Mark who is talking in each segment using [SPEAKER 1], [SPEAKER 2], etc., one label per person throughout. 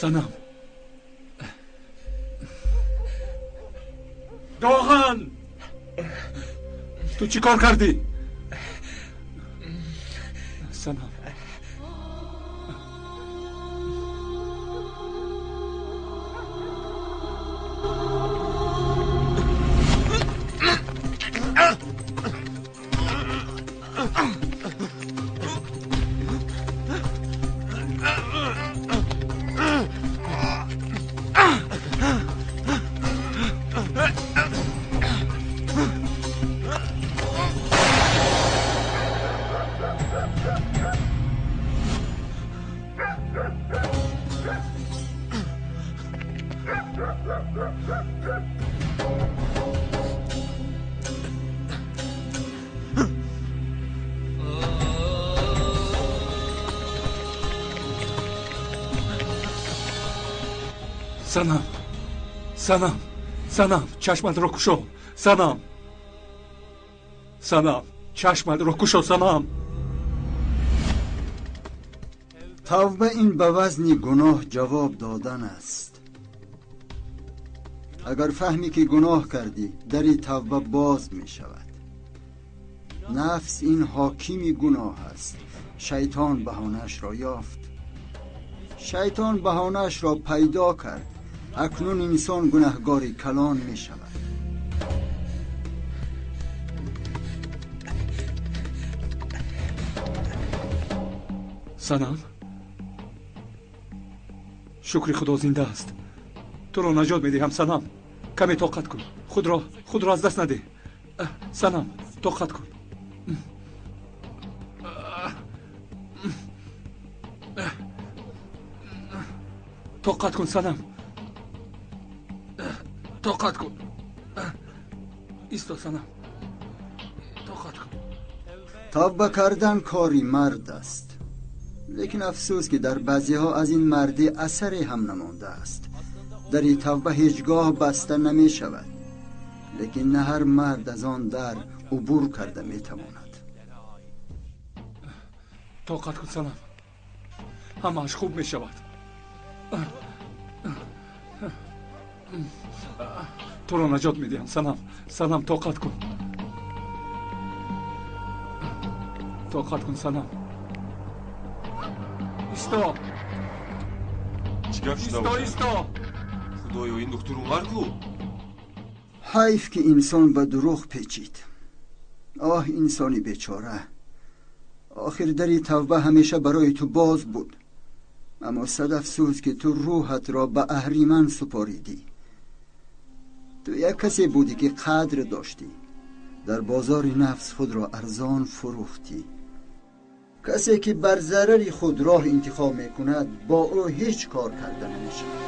[SPEAKER 1] Санам. Доған! Ту чӣ кор кардӣ? Санам. Санам, Санам, Санам, чашматро кушо, Санам, Санам, чашматро кушо, Санам.
[SPEAKER 2] Тавба ин ба вазни гуноҳ ҷавоб додан аст. Агар фаҳмӣ ки гуноҳ кардӣ, дари тавба боз мешавад. Нафс ин ҳокими гуноҳ аст. Шайтон баҳонаашро ёфт. Шайтон баҳонаашро пайдо кард. Акнун инсон гунаҳгори калон мешавад.
[SPEAKER 1] Санам, шукри Худо зинда аст. Туро наҷот медиҳам, Санам. Каме тоқат кун. Худро аз даст надеҳ. Санам, тоқат кун. Тоқат кун, Санам. Тоқат кун. Исто, Санам. Тоқат кун.
[SPEAKER 2] Тавба кардан кори мард аст. Лекин афсӯс ки дар баъзеҳо аз ин мардӣ асаре ҳам намондааст. Дари тавба ҳеҷгоҳ баста намешавад, лекин на ҳар мард аз он дар убур карда метавонад.
[SPEAKER 1] Тоқат кун, Санам. Ҳамааш хуб мешавад. Туро наҷот медиҳам, Санам. Санам, тоқат кун. Тоқат кун, Санам. Исто.
[SPEAKER 3] Чӣ гап шуда
[SPEAKER 1] Исто,
[SPEAKER 3] бошад?
[SPEAKER 1] исто.
[SPEAKER 3] Худоё, ин духтур Умар ку?
[SPEAKER 2] Ҳайф ки инсон ба дурӯғ печид. Оҳ, инсони бечора. Охир дари тавба ҳамеша барои ту боз буд. Аммо сад афсӯс ки ту рӯҳатро ба аҳриман супоридӣ. Ту як касе будӣ ки қадр доштӣ. Дар бозори нафс худро арзон фурӯхтӣ. Касе ки бар зарари худ роҳ интихоб мекунад, бо ӯ ҳеҷ кор карда намешавад.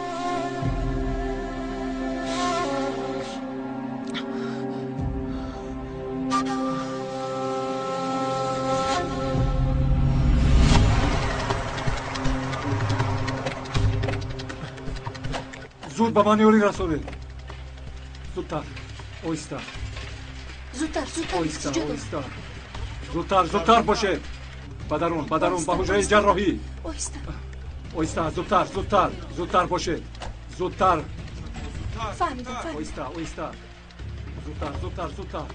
[SPEAKER 1] Зуд ба ман ёрӣ расонед. Зудтар, оҳиста.
[SPEAKER 4] Зудтар, зудтар,
[SPEAKER 1] Оҳиста,
[SPEAKER 4] сиҷодо.
[SPEAKER 1] оҳиста. Зудтар, зудтар бошед. Ба дарун, ба дарун, ба ҳуҷраи ҷарроҳӣ.
[SPEAKER 4] Оҳиста.
[SPEAKER 1] Оҳиста, зудтар, зудтар, зудтар бошед. Зудтар.
[SPEAKER 4] Фаҳмидам, фаҳмидам.
[SPEAKER 1] Оҳиста, оҳиста. Зудтар, зудтар, зудтар.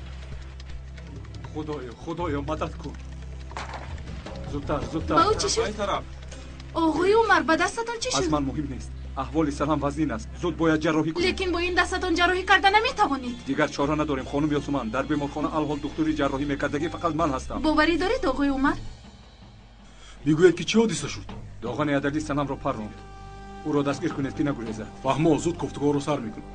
[SPEAKER 1] Худоё, Худоё, мадад кун. Зудтар, зудтар.
[SPEAKER 4] Ба ӯ чӣ шуд?
[SPEAKER 3] Ба ин тараф.
[SPEAKER 4] Оғои Умар, ба дастатон чӣ
[SPEAKER 1] Аз
[SPEAKER 4] шуд?
[SPEAKER 1] ман муҳим нест. Аҳволи Санам вазнин аст. Зуд бояд ҷарроҳӣ кунем.
[SPEAKER 4] Лекин бо ин дастатон ҷарроҳӣ карда наметавонед.
[SPEAKER 1] Дигар чора надорем, хонум Ёсуман. Дар беморхона алҳол духтури ҷарроҳӣ мекардагӣ фақат ман ҳастам.
[SPEAKER 4] Боварӣ доред, оғои Умар?
[SPEAKER 5] Мегӯяд ки чӣ ҳодиса шуд?
[SPEAKER 1] Доғани ададӣ Санамро парронд. Ӯро дастгир кунед ки нагурезад.
[SPEAKER 5] Фаҳмо, зуд кофтугоҳро сар мекунад.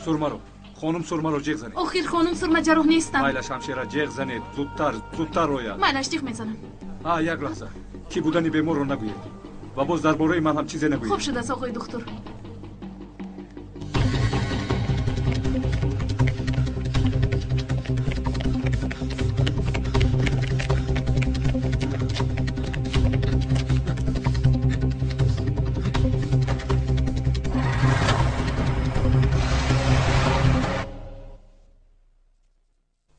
[SPEAKER 1] Сурмаро, хонум Сурмаро ҷеғ занед.
[SPEAKER 4] Охир хонум Сурма ҷарроҳ нестанд.
[SPEAKER 1] Майлаш ҳамшира, ҷеғ занед. Зудтар, зудтар ояд.
[SPEAKER 4] Майлаш ҷеғ мезанам.
[SPEAKER 1] Ҳа, як лаҳза. Кӣ будани беморро нагӯед ва боз дар бораи ман ҳам чизе нагӯед.
[SPEAKER 4] Хуб шудааст, оғои духтур.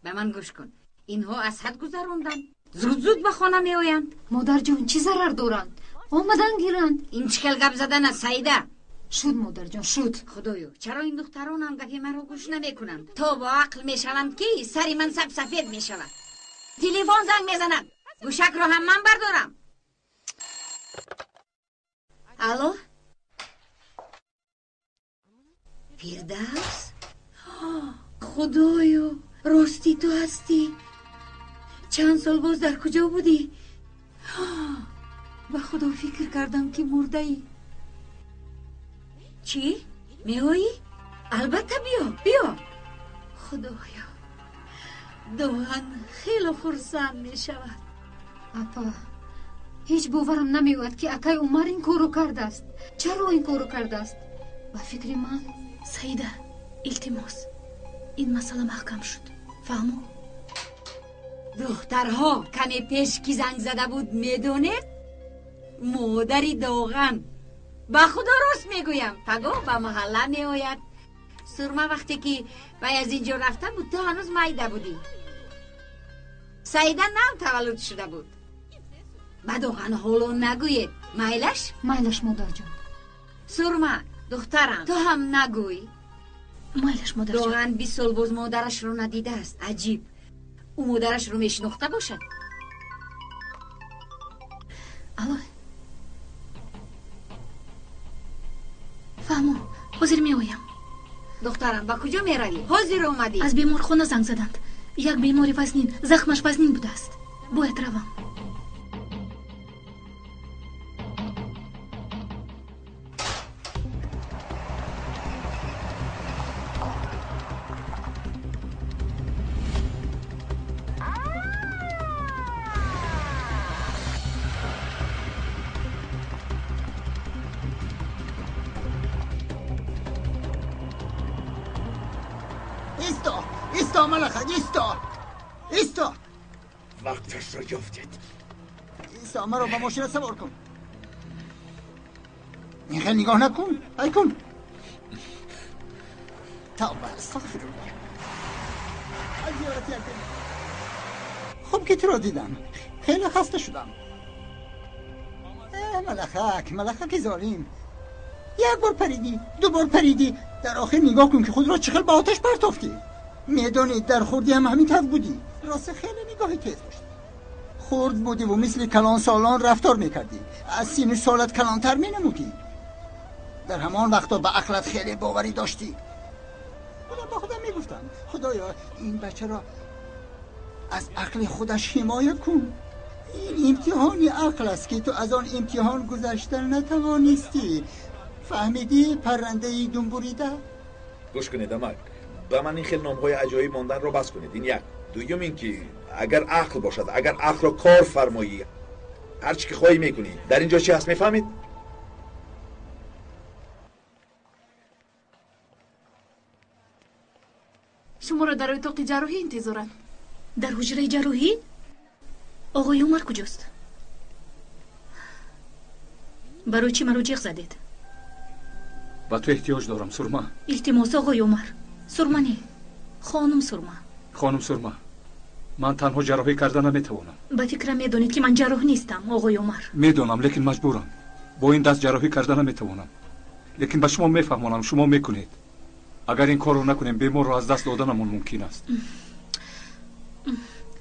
[SPEAKER 6] Ба ман гӯш кун. Инҳо аз ҳад гузаронданд. Зуд зуд ба хона меоянд.
[SPEAKER 7] Модарҷон, чӣ зарар доранд? Омадан гиранд.
[SPEAKER 6] Ин чӣ хел гап задан аст, Саида?
[SPEAKER 7] Шуд, модарҷон, шуд.
[SPEAKER 6] Худоё, чаро ин духтаронам гапи маро гӯш намекунанд? То бо ақл мешаванд, ки сари ман сабсафед мешавад. Телефон занг мезанад, гӯшакро ҳам ман бардорам. Алло, Фирдавс? Худоё, рости ту ҳастӣ? Чанд сол боз дар куҷо будӣ? Ба худо фикр кардам, ки мурдаӣ. Чӣ? Меоӣ? Албатта, биё, биё. Худоё, Доған хеле хурсанд мешавад.
[SPEAKER 7] Апа, ҳеҷ боварам намеояд, ки акай Умар ин корро кардааст. Чаро ин корро кардааст? Ба фикри ман...
[SPEAKER 4] Саида, илтимос, ин масъала маҳкам шуд. Фаҳмо?
[SPEAKER 6] Духтарҳо, каме пеш ки занг зада буд, медонед? Модари Доған. Ба худо рост мегӯям, пагоҳ ба маҳалла меояд. Сурма вақте ки вай аз ин ҷо рафта буд, ту ҳанӯз майда будӣ. Саида нав таваллуд шуда буд. Ба Доған ҳоло нагӯед. Майлаш?
[SPEAKER 7] Майлаш, модарҷон.
[SPEAKER 6] Сурма, духтарам, ту ҳам нагӯй.
[SPEAKER 4] Майлаш, модарҷон.
[SPEAKER 6] Доған 20 сол боз модарашро надидааст. Аҷиб. Ӯ модарашро мешинохта бошад?
[SPEAKER 4] Алло, фаҳмо, ҳозир меоям.
[SPEAKER 6] Духтарам, ба куҷо меравӣ? Ҳозир омадӣ?
[SPEAKER 4] Аз беморхона занг заданд. Як бемори вазнин, захмаш вазнин будааст. Бояд равам.
[SPEAKER 2] Исто, малахак, исто, исто.
[SPEAKER 8] Вақташро ёфтед.
[SPEAKER 2] Исто, маро ба мошина савор кун. Ин хел нигоҳ накун, ай кун. Тавба, астағфируллоҳ. Аз зиёрати як. Хуб ки туро дидам, хеле хаста шудам. Малахак, малахаки золим. Як бор паридӣ, ду бор паридӣ, дар охир нигоҳ кун, ки худро чӣ хел ба оташ партофтӣ. Медонӣ, дар хурдӣ ҳам ҳамин тавр будӣ. Росте хеле нигоҳи тез доштӣ. Хурд будӣ ва мисли калонсолон рафтор мекардӣ. Аз сину солат калонтар менамудӣ. Дар ҳамон вақто ба ақлат хеле боварӣ доштӣ. Худам ба худам мегуфтам, худоё, ин бачаро аз ақли худаш ҳимоя кун. Ин имтиҳони ақл аст, ки ту аз он имтиҳон гузашта натавонистӣ. Фаҳмидӣ, паррандаи думбурида?
[SPEAKER 8] Гӯш кунед, амак, ба ман ин хел номҳои аҷоиб монданро бас кунед. Ин як. Дуюм ин ки агар ақл бошад, агар ақлро кор фармоӣ, ҳар чӣ ки хоҳӣ мекунӣ. Дар ин ҷо чӣ ҳаст, мефаҳмед?
[SPEAKER 4] Шуморо дар отоқи ҷарроҳӣ интизоранд. Дар ҳуҷраи ҷарроҳӣ? Оғои Умар куҷост? Барои чӣ маро ҷиғ задед?
[SPEAKER 1] Ба ту эҳтиёҷ дорам, Сурма.
[SPEAKER 4] Илтимос, оғои Умар. Сурма не, хонум Сурма.
[SPEAKER 1] Хонум Сурма, ман танҳо ҷарроҳӣ карда наметавонам.
[SPEAKER 4] Ба фикрам медонед, ки ман ҷарроҳ нестам, оғои Умар.
[SPEAKER 1] Медонам, лекин маҷбурам. Бо ин даст ҷарроҳӣ карда наметавонам. Лекин ба шумо мефаҳмонам, шумо мекунед. Агар ин корро накунем, беморро аз даст доданамон мумкин аст.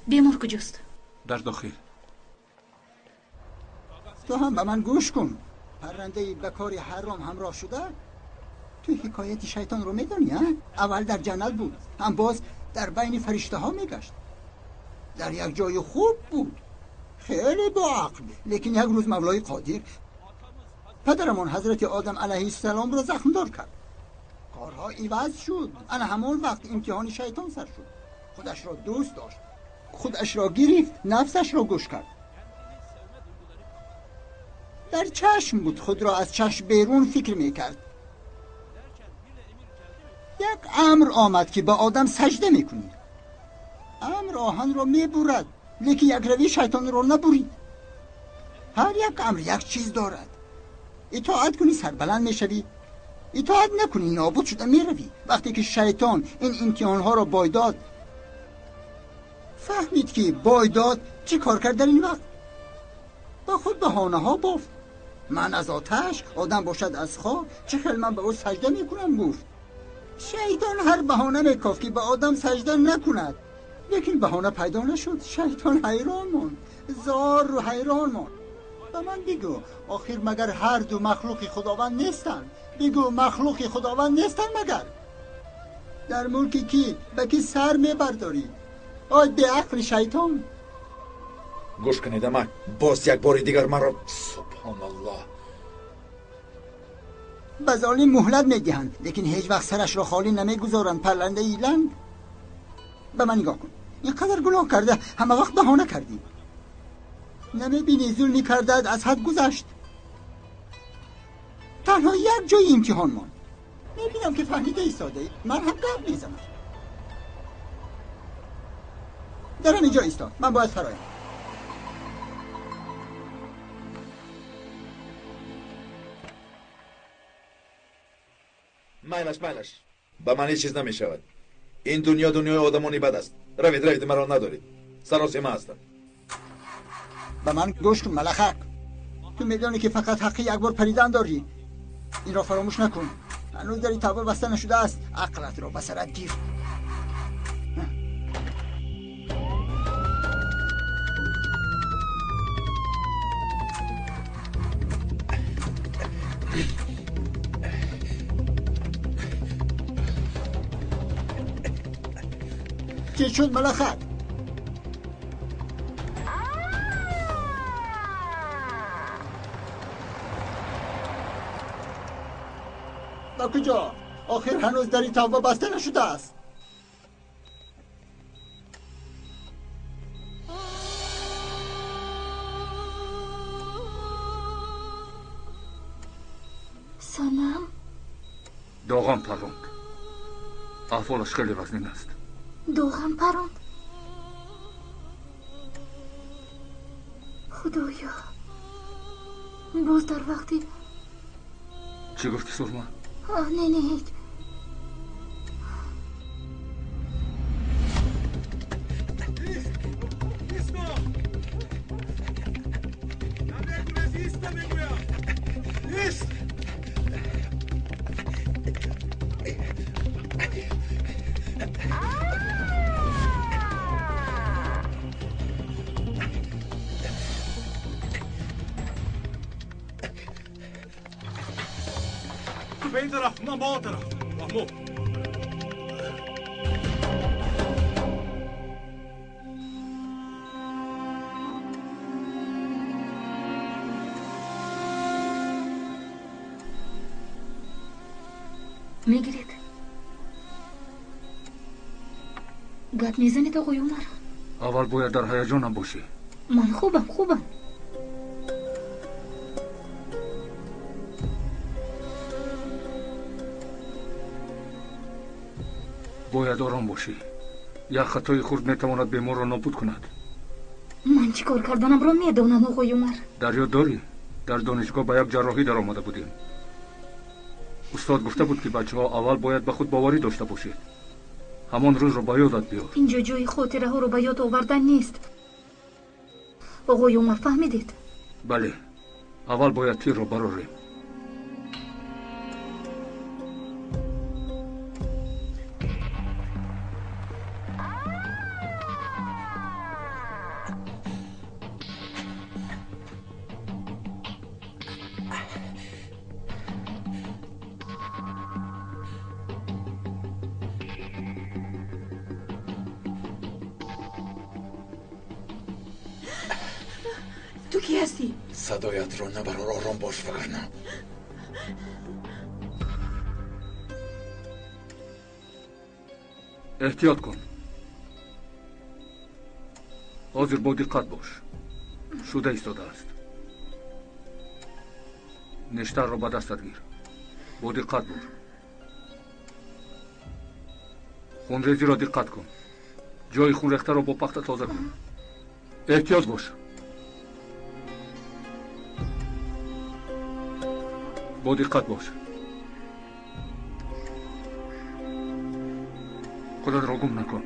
[SPEAKER 4] Бемор куҷост?
[SPEAKER 1] Дар дохил.
[SPEAKER 2] Ту ҳам ба ман гӯш кун. Паррандаи ба кори ҳаром ҳамроҳ шуда, ту ҳикояти шайтонро медонӣ, а? Аввал дар ҷаннат буд, ҳам боз дар байни фариштаҳо мегашт. Дар як ҷои хуб буд, хеле боақл. Лекин як рӯз Мавлои Қодир падарамон ҳазрати Одам алайҳиссаломро захмдор кард. Корҳо иваз шуд. Ана ҳамон вақт имтиҳони шайтон сар шуд. Худашро дӯст дошт, худашро гирифт, нафсашро гӯш кард. Дар чашм буд, худро аз чашм берун фикр мекард. Як амр омад, ки ба одам саҷда мекунӣ. Амр оҳанро мебурад, лекин якравӣ шайтонро набурид. Ҳар як амр як чиз дорад. Итоат кунӣ, сарбаланд мешавӣ. Итоат накунӣ, нобуд шуда меравӣ. Вақте ки шайтон ин имтиҳонҳоро бой дод, фаҳмид, ки бой дод, чӣ кор кард дар ин вақт? Ба худ баҳонаҳо бофт. Ман аз оташ, одам бошад аз хок, чӣ хел ман ба ӯ саҷда мекунам, гуфт. Шайтон ҳар баҳона мекофт, ки ба одам саҷда накунад. Лекин баҳона пайдо нашуд. Шайтон ҳайрон монд, зор ҳайрон монд. Ба ман бигӯ, охир магар ҳар ду махлуқи Худованд нестанд? Бигӯ, махлуқи Худованд нестанд магар? Дар мулки кӣ ба кӣ сар мебардорӣ? Ой беақли шайтон!
[SPEAKER 8] Гӯш кунед, амак, боз як бори дигар маро, субҳоналлоҳ.
[SPEAKER 2] Ба золим муҳлат медиҳанд, лекин ҳеҷ вақт сарашро холӣ намегузоранд. Парландаи ланг, ба ман нигоҳ кун. Ин қадар гуноҳ карда, ҳама вақт баҳона кардӣ. Намебинӣ зулми кардаат аз ҳад гузашт? Танҳо як ҷои имтиҳон монд. Мебинам ки фаҳмида истодаӣ. Ман ҳам гап мезанам. Дар ҳамин ҷо истод, ман бояд фароям.
[SPEAKER 8] Майлаш, майлаш, ба ман ҳеҷ чиз намешавад. Ин дунё дунёи одамони бад аст. Равед, равед, маро надоред. Саросема ҳастам.
[SPEAKER 2] Ба ман гӯш кун, малахак. Ту медонӣ, ки фақат ҳаққи як бор паридан дорӣ. Инро фаромӯш накун. Ҳанӯз дари тавба баста нашудааст. Ақлатро ба сарат гир. Чӣ шуд, малахак? Ба куҷо? Охир ҳанӯз дари тавба баста нашудааст.
[SPEAKER 4] Санам?
[SPEAKER 1] Доғам паронд. Аҳволаш хеле вазнин аст.
[SPEAKER 4] Доғам паронд? Худоё, боз дар вақти
[SPEAKER 1] Чӣ гуфти, Сурма?
[SPEAKER 4] Не, не, ҳеҷ.
[SPEAKER 5] Ту ба ин тараф, ман ба он тараф. Маҳмуд.
[SPEAKER 4] Мегиред? Гап мезанед, оғои Умар?
[SPEAKER 1] Аввал бояд дар ҳаяҷонам бошӣ.
[SPEAKER 4] Ман хубам, хубам.
[SPEAKER 1] Бояд ором бошӣ. Як хатои хурд метавонад беморро нобуд кунад.
[SPEAKER 4] Ман чӣ кор карданамро медонам, оғои Умар.
[SPEAKER 1] Дар ёд дорӣ, дар донишгоҳ ба як ҷарроҳӣ даромада будем. Устод гуфта буд, ки бачаҳо аввал бояд ба худ боварӣ дошта бошед. Ҳамон рӯзро ба ёдат биёр.
[SPEAKER 4] Инҷо ҷои хотираҳоро ба ёд овардан нест, оғои Умар, фаҳмидед?
[SPEAKER 1] Бале, аввал бояд тирро барорем.
[SPEAKER 6] Ту кӣ ҳастӣ?
[SPEAKER 8] Садоятро набарор, ором бош, вагарна.
[SPEAKER 1] Эҳтиёт кун. Ҳозир бо диққат бош. Шуда истодааст. Нештарро ба дастат гир. Бо диққат бур. Хунрезиро диққат кун. Ҷои хунрехтаро бо пахта тоза кун. Эҳтиёт бош. Бо диққат бош. Худатро гум накун.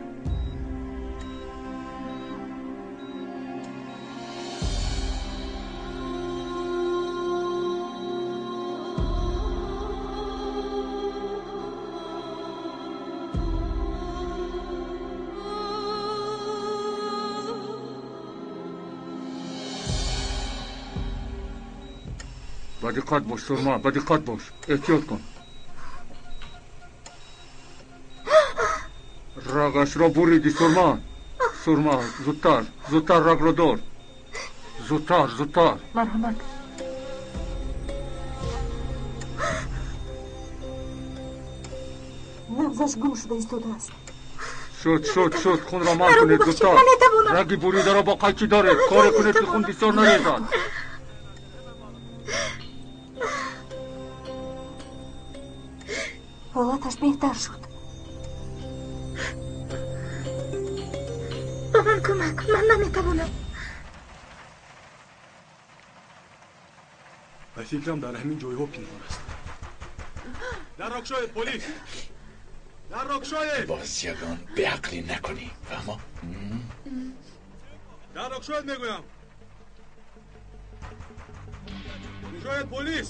[SPEAKER 1] Ба диққат бош, Сурма, ба диққат бош. Эҳтиёт кун. Рагашро буриди, Сурма. Сурма, зудтар, зудтар рагро дор. Зудтар, зудтар.
[SPEAKER 4] Марҳамат. Набзаш гум шуда истодааст.
[SPEAKER 1] Шуд, шуд, шуд, хунро манъ кунед, зудтар. Раги буридаро бо қайчӣ доред. Коре кунед, ки хун бисёр нарезад.
[SPEAKER 4] Ҳолаташ беҳтар шуд. Ба ман кӯмак, ман наметавонам.
[SPEAKER 5] Ба фикрам дар ҳамин ҷойҳо пинҳон аст. Дар рокшоед, полис! Дар рокшоед!
[SPEAKER 8] Боз ягон беақлӣ накунӣ, фаҳмо?
[SPEAKER 5] Дар рокшоед мегӯям! Куҷоед, полис?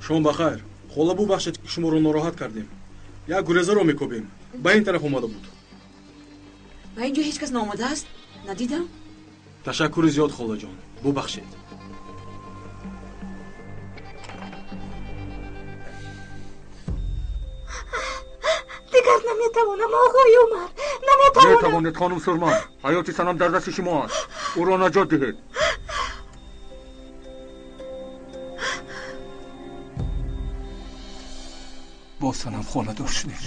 [SPEAKER 5] Шом бахайр. Хола, бубахшед, ки шуморо нороҳат кардем. Як гурезаро мекобем. Ба ин тараф омада буд.
[SPEAKER 9] Ба ин ҷо ҳеҷ кас наомадааст? Надидам?
[SPEAKER 5] Ташаккури зиёд, холаҷон. Бубахшед.
[SPEAKER 4] Дигар наметавонам, оғои Умар. Наметавонам.
[SPEAKER 1] Метавонед, хонум Сурма. Ҳаёти санам дар дасти шумо аст. Ӯро наҷот диҳед. Бо санам хонадор шудем.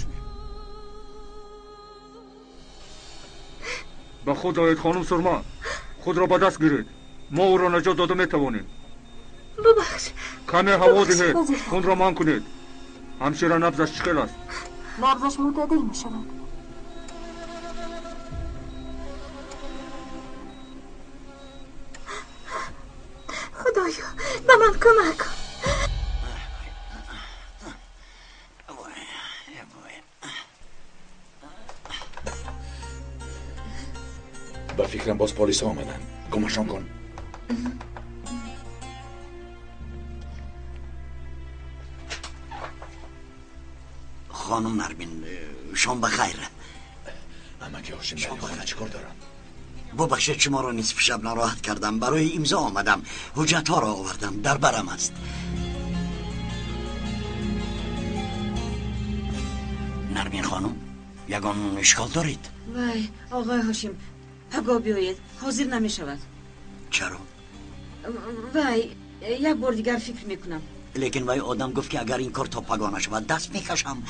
[SPEAKER 1] Ба худ оед, хонум Сурма. Худро ба даст гиред. Мо ӯро наҷот дода метавонем.
[SPEAKER 4] Бубахш.
[SPEAKER 1] Каме ҳаво диҳед. Хунро манъ кунед. Ҳамшира, набзаш чӣ хел аст?
[SPEAKER 4] Набзаш мӯътадил мешавад. Худоё, ба ман кӯмак кун.
[SPEAKER 8] Ба фикрам боз полисҳо омаданд. Гумашон кун.
[SPEAKER 2] Хонум Нармин, шом бахайр.
[SPEAKER 8] Амаки Ҳошим дар ин хона чӣ кор доранд?
[SPEAKER 2] Бубахшед, шуморо нисфи шаб нороҳат кардам. Барои имзо омадам. Ҳуҷҷатҳоро овардам. Дар барам аст. Нармин хонум, ягон ишкол доред?
[SPEAKER 9] Вай, оғои Ҳошим, пагоҳ биёед. Ҳозир намешавад.
[SPEAKER 2] Чаро?
[SPEAKER 9] Вай, як бор дигар фикр мекунам.
[SPEAKER 2] Лекин вай одам гуфт, ки агар ин кор то пагоҳ нашавад, даст мекашам.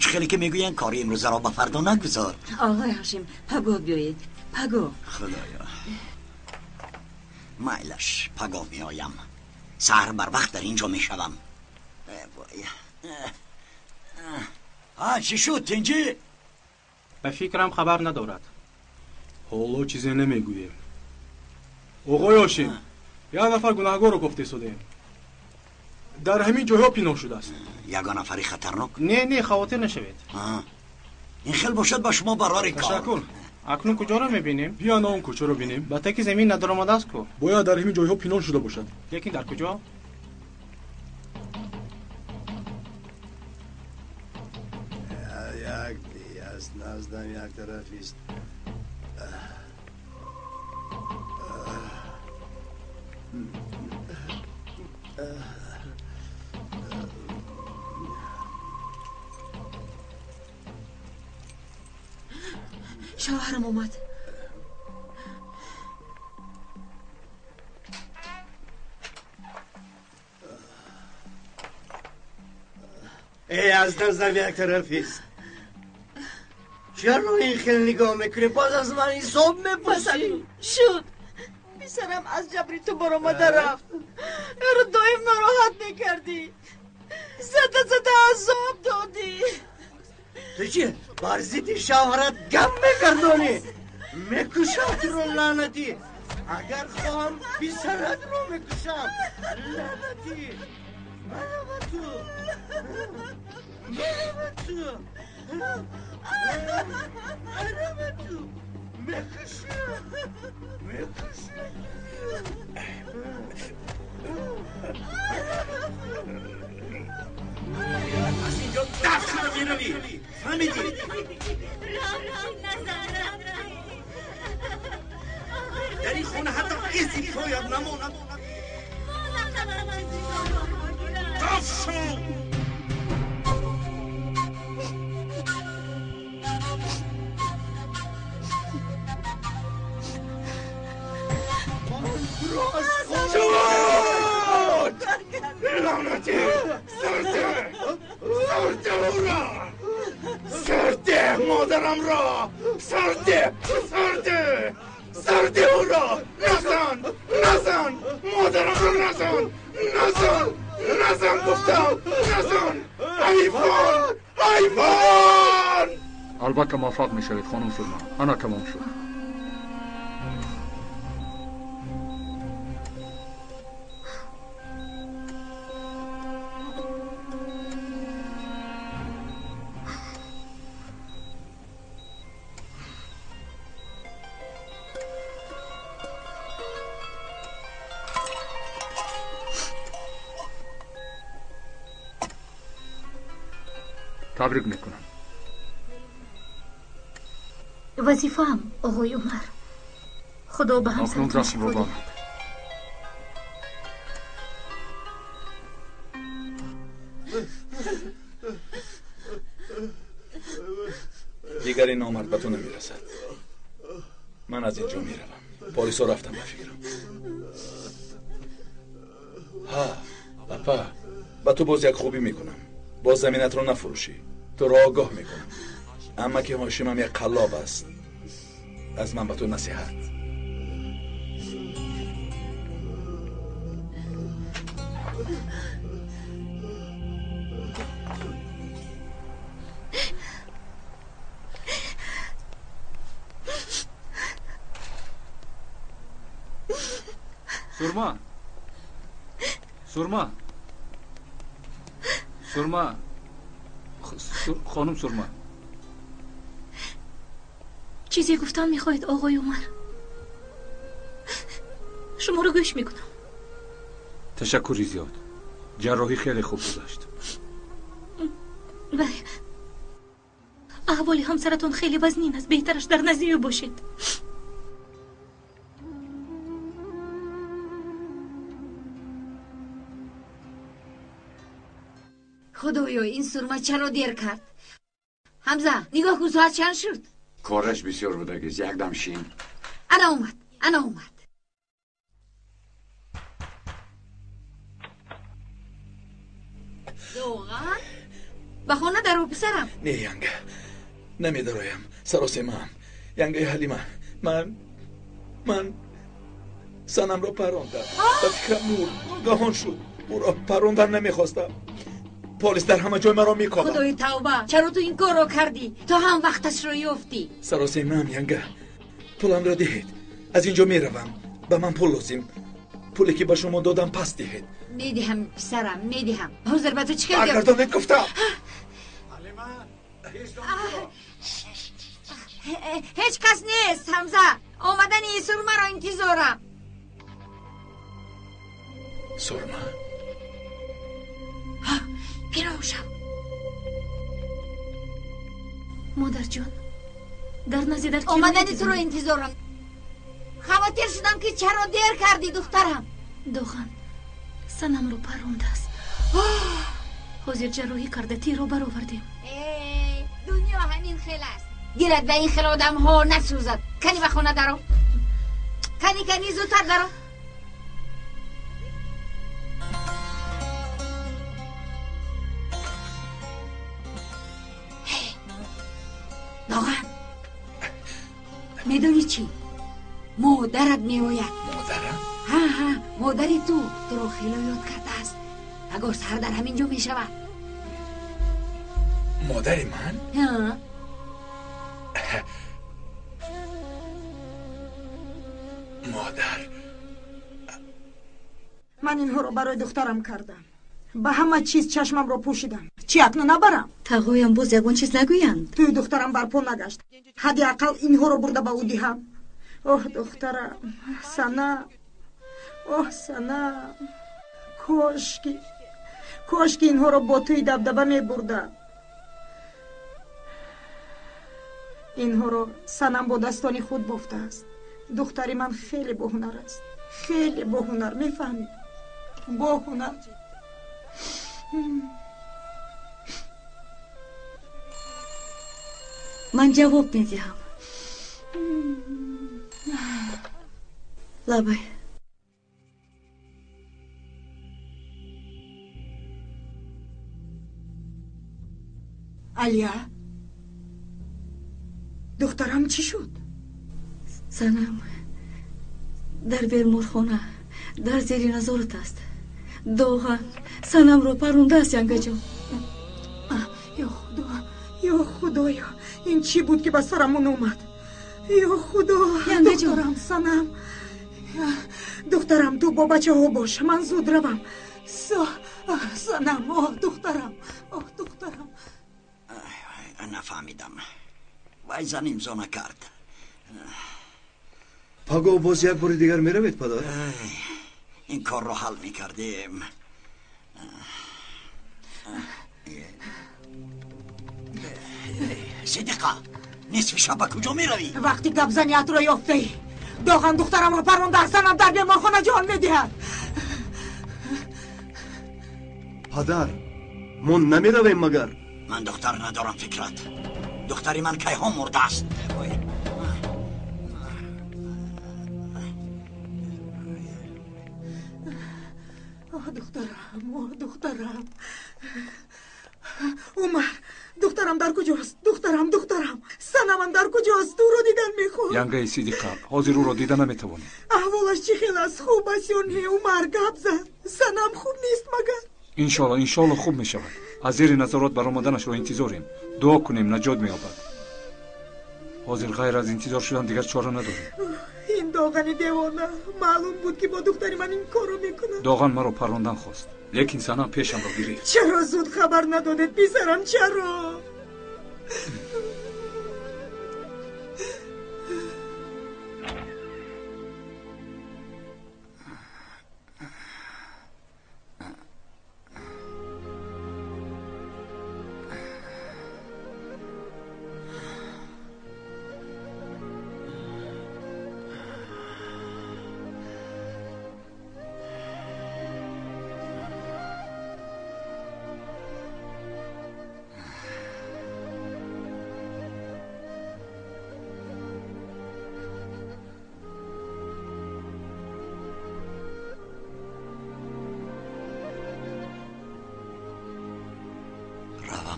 [SPEAKER 2] Чӣ хеле ки мегӯянд, кори имрӯзаро ба фардо нагузор.
[SPEAKER 9] Оғои Ҳошим, пагоҳ биёед. Пагоҳ.
[SPEAKER 2] Худоё, майлаш, пагоҳ меоям. Саҳар барвақт дар ин ҷо мешавам. Чӣ шуд, тинҷӣ?
[SPEAKER 10] Ба фикрам хабар надорад.
[SPEAKER 5] Ҳоло чизе намегӯем. Оғои Ҳошим, як нафар гунаҳгорро кофта истодаем. Дар ҳамин ҷойҳо пинҳон шудааст.
[SPEAKER 2] Ягон нафари хатарнок?
[SPEAKER 10] Не, не, хавотир нашавед.
[SPEAKER 2] Ин хел бошад, ба шумо барори кор.
[SPEAKER 5] Ташаккур.
[SPEAKER 10] Акнун куҷоро мебинем?
[SPEAKER 5] Биё на он кӯчаро бинем.
[SPEAKER 10] Ба таки замин надаромадааст ку?
[SPEAKER 5] Бояд дар ҳамин ҷойҳо пинҳон шуда бошад.
[SPEAKER 10] Лекин дар куҷо?
[SPEAKER 11] Як аз наздам як тарафист.
[SPEAKER 9] Шавҳарам омад.
[SPEAKER 11] Эй, аз наздам як тарафист. Чаро ин хел нигоҳ мекунӣ? Боз аз ман ҳисоб мепурсӣ?
[SPEAKER 9] Шуд. Писарам аз ҷабри ту баромада рафт. Ӯро доим нороҳат мекардӣ. Зада зада азоб додӣ.
[SPEAKER 11] Ту чӣ бар зидди шавҳарат гап мегардонӣ? Мекушам туро, лаънатӣ. Агар хоҳам, писаратро мекушам. Лаънатӣ. Марава ту. Марава ту. Марава ту. Мекушам. Мекушам.
[SPEAKER 8] Аз инҷо даст шуда меравӣ. Фаҳмидӣ?
[SPEAKER 11] ин хона ҳатто изи поят намонад. Тоф шав! شد! لعنتی! سرده! سرده او را! سرده مادرم را! سرده! سرده! سرده او را! نزن! نزن! مادرم را نزن! نزن! نزن گفتم! نزن! حیوان! حیوان!
[SPEAKER 1] Албатта муваффақ мешавед, хонум Сурма. Ана тамом шуд. Табрик мекунам.
[SPEAKER 4] Вазифаам, оғои Умар. Худо ба
[SPEAKER 1] Акнун
[SPEAKER 4] ҳамсаратон
[SPEAKER 1] захмро
[SPEAKER 4] шифо
[SPEAKER 1] банд.
[SPEAKER 4] диҳад.
[SPEAKER 8] Дигар ин номард ба ту намерасад. Ман аз ин ҷо меравам. Полисо рафтам ба фикрам. Ҳа, апа, ба ту боз як хубӣ мекунам. Боз заминатро нафурӯшӣ. Туро огоҳ мекунам. Амаки Ҳошимам як қаллоб аст. Аз ман ба ту насиҳат.
[SPEAKER 1] Сурма! Сурма! Сурма! Хонум Сурма!
[SPEAKER 4] Чизе гуфтан мехоҳед, оғои Умар? Шуморо гӯш мекунам.
[SPEAKER 1] Ташаккури зиёд. Ҷарроҳӣ хеле хуб гузашт.
[SPEAKER 4] Бале, аҳволи ҳамсаратон хеле вазнин аст. Беҳтараш дар назди ӯ бошед.
[SPEAKER 6] Худоё, ин Сурма чаро дер кард? Ҳамза, нигоҳ кун, соат чанд шуд?
[SPEAKER 12] Кораш бисёр будагист, якдам шин.
[SPEAKER 6] Ана омад, ана омад. Доған, ба хона даро, писарам.
[SPEAKER 8] Не, янга, намедароям. Саросемаам. Янгаи Ҳалима, ман занамро парондам. Ба фикрам мурд. Ногаҳон шуд. Ӯро парондан намехостам. Полис дар ҳама ҷой маро мекобад.
[SPEAKER 6] Худои тавба, чаро ту ин корро кардӣ? То ҳам вақташро ёфтӣ.
[SPEAKER 8] Саросемаам, янга. Пуламро диҳед. Аз ин ҷо меравам. Ба ман пул лозим. Пуле ки ба шумо додам пас диҳед.
[SPEAKER 6] Медиҳам, писарам, медиҳам. Ҳозир ба ту чӣ кардам?
[SPEAKER 8] Баргардонед гуфтам.
[SPEAKER 6] Ҳеҷ кас нест, Ҳамза. Омадани Сурмаро интизорам.
[SPEAKER 8] Сурма?
[SPEAKER 6] Пинҳон шав.
[SPEAKER 4] Модарҷон, дар назди дар киро
[SPEAKER 6] Омадани туро интизорам. Хавотир шудам, ки чаро дер кардӣ, духтарам.
[SPEAKER 4] Доған санамро парондааст. Ҳозир ҷарроҳӣ карда тирро баровардем.
[SPEAKER 6] Э, дунё ҳамин хел аст. Дилат ба ин хел одамҳо насӯзад. Кани ба хона даро. Кани, кани, зудтар даро. Доған, медонӣ чӣ? Модарат меояд.
[SPEAKER 8] Модарам?
[SPEAKER 6] Ҳа, ҳа, модари ту туро хело ёд кардааст. Пагоҳ саҳар дар ҳамин ҷо мешавад.
[SPEAKER 8] Модари ман?
[SPEAKER 6] Ҳа.
[SPEAKER 8] Модар.
[SPEAKER 9] Ман инҳоро барои духтарам кардам. Ба ҳама чиз чашмамро пӯшидам. Чӣ, акнун набарам?
[SPEAKER 13] Тағоям боз ягон чиз нагӯянд.
[SPEAKER 9] Тӯи духтарам барпо нагашт. Ҳадди ақал инҳоро бурда ба ӯ диҳам. Оҳ, духтарам, Сана, оҳ, Сана, кошки, кошки инҳоро бо тӯи дабдаба мебурдам. Инҳоро Санам бо дастони худ бофтааст. Духтари ман хеле боҳунар аст, хеле боҳунар, мефаҳмӣ? Боҳунар.
[SPEAKER 13] Ман ҷавоб медиҳам. Лабай.
[SPEAKER 9] Алия, духтарам чӣ шуд?
[SPEAKER 13] Занам дар беморхона дар зери назорат аст. Доған санамро парондааст, янгаҷон.
[SPEAKER 9] Ё Худо, ё Худоё, ин чӣ буд ки ба сарамон омад? Ё Худо, духтарам, санам, духтарам, ту бо бачаҳо бош, ман зуд равам. Санам, оҳ духтарам, оҳ духтарам.
[SPEAKER 2] Нафаҳмидам, вай зан имзо накард.
[SPEAKER 11] Пагоҳ боз як бори дигар меравед, падар?
[SPEAKER 2] Ин корро ҳал мекардем. Сидиқа, нисфи шаб ба куҷо меравӣ?
[SPEAKER 9] Вақти гапзаниятро ёфтаӣ. Доған духтарамро паронда, санам дар беморхона ҷон медиҳад.
[SPEAKER 11] Падар, мо намеравем магар?
[SPEAKER 2] Ман духтар надорам, Фикрат. Духтари ман кайҳо мурдааст.
[SPEAKER 9] Оҳ духтарам, оҳ духтарам. Умар, духтарам дар куҷост? Духтарам, духтарам, санамам дар куҷост? Ӯро дидан мехоҳам.
[SPEAKER 1] Янгаи Сидиқа, ҳозир ӯро дида наметавонӣ.
[SPEAKER 9] Аҳволаш чӣ хел аст? Хуб аст ё не? Умар, гап зад. Санам хуб нест магар?
[SPEAKER 1] Иншоалло, иншоалло хуб мешавад. Аз зери назорат баромаданашро интизорем. Дуо кунем, наҷот меёбад. Ҳозир ғайр аз интизор шудан дигар чора надорем.
[SPEAKER 9] Ин доғани девона маълум буд ки бо духтари ман ин корро мекунад.
[SPEAKER 1] Доған маро парондан хост, лекин санам пешамро гирифт.
[SPEAKER 9] Чаро зуд хабар надодед, писарам, чаро?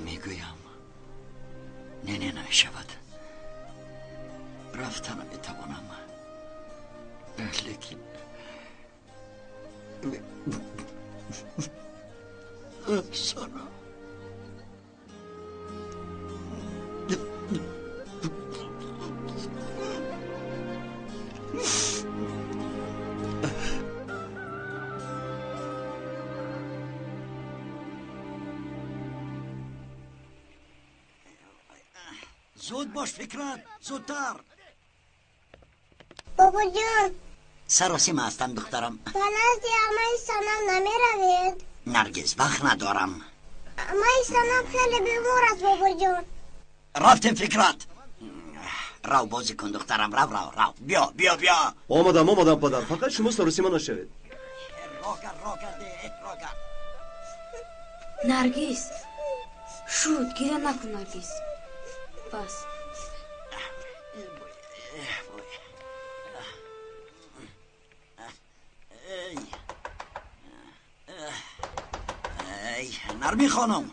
[SPEAKER 2] Мегӯям, не, не, намешавад. Рафта наметавонам. Лекин санам. Зуд бош, Фикрат, зудтар.
[SPEAKER 14] Бобоҷон,
[SPEAKER 2] саросима ҳастам, духтарам.
[SPEAKER 14] Ба назди амаи Санам намеравед?
[SPEAKER 2] Наргиз, вақт надорам.
[SPEAKER 14] Амаи Санам хеле бемор аст, бобоҷон.
[SPEAKER 2] Рафтем, Фикрат. Рав бозӣ кун, духтарам, рав, рав, рав. Биё, биё, биё.
[SPEAKER 11] Омадам, омадам, падар. Фақат шумо саросима нашавед.
[SPEAKER 2] Рогар, рогарде, рогар.
[SPEAKER 15] Наргиз, шуд, гиря накун, Наргиз. Бас.
[SPEAKER 2] Нарми хонум,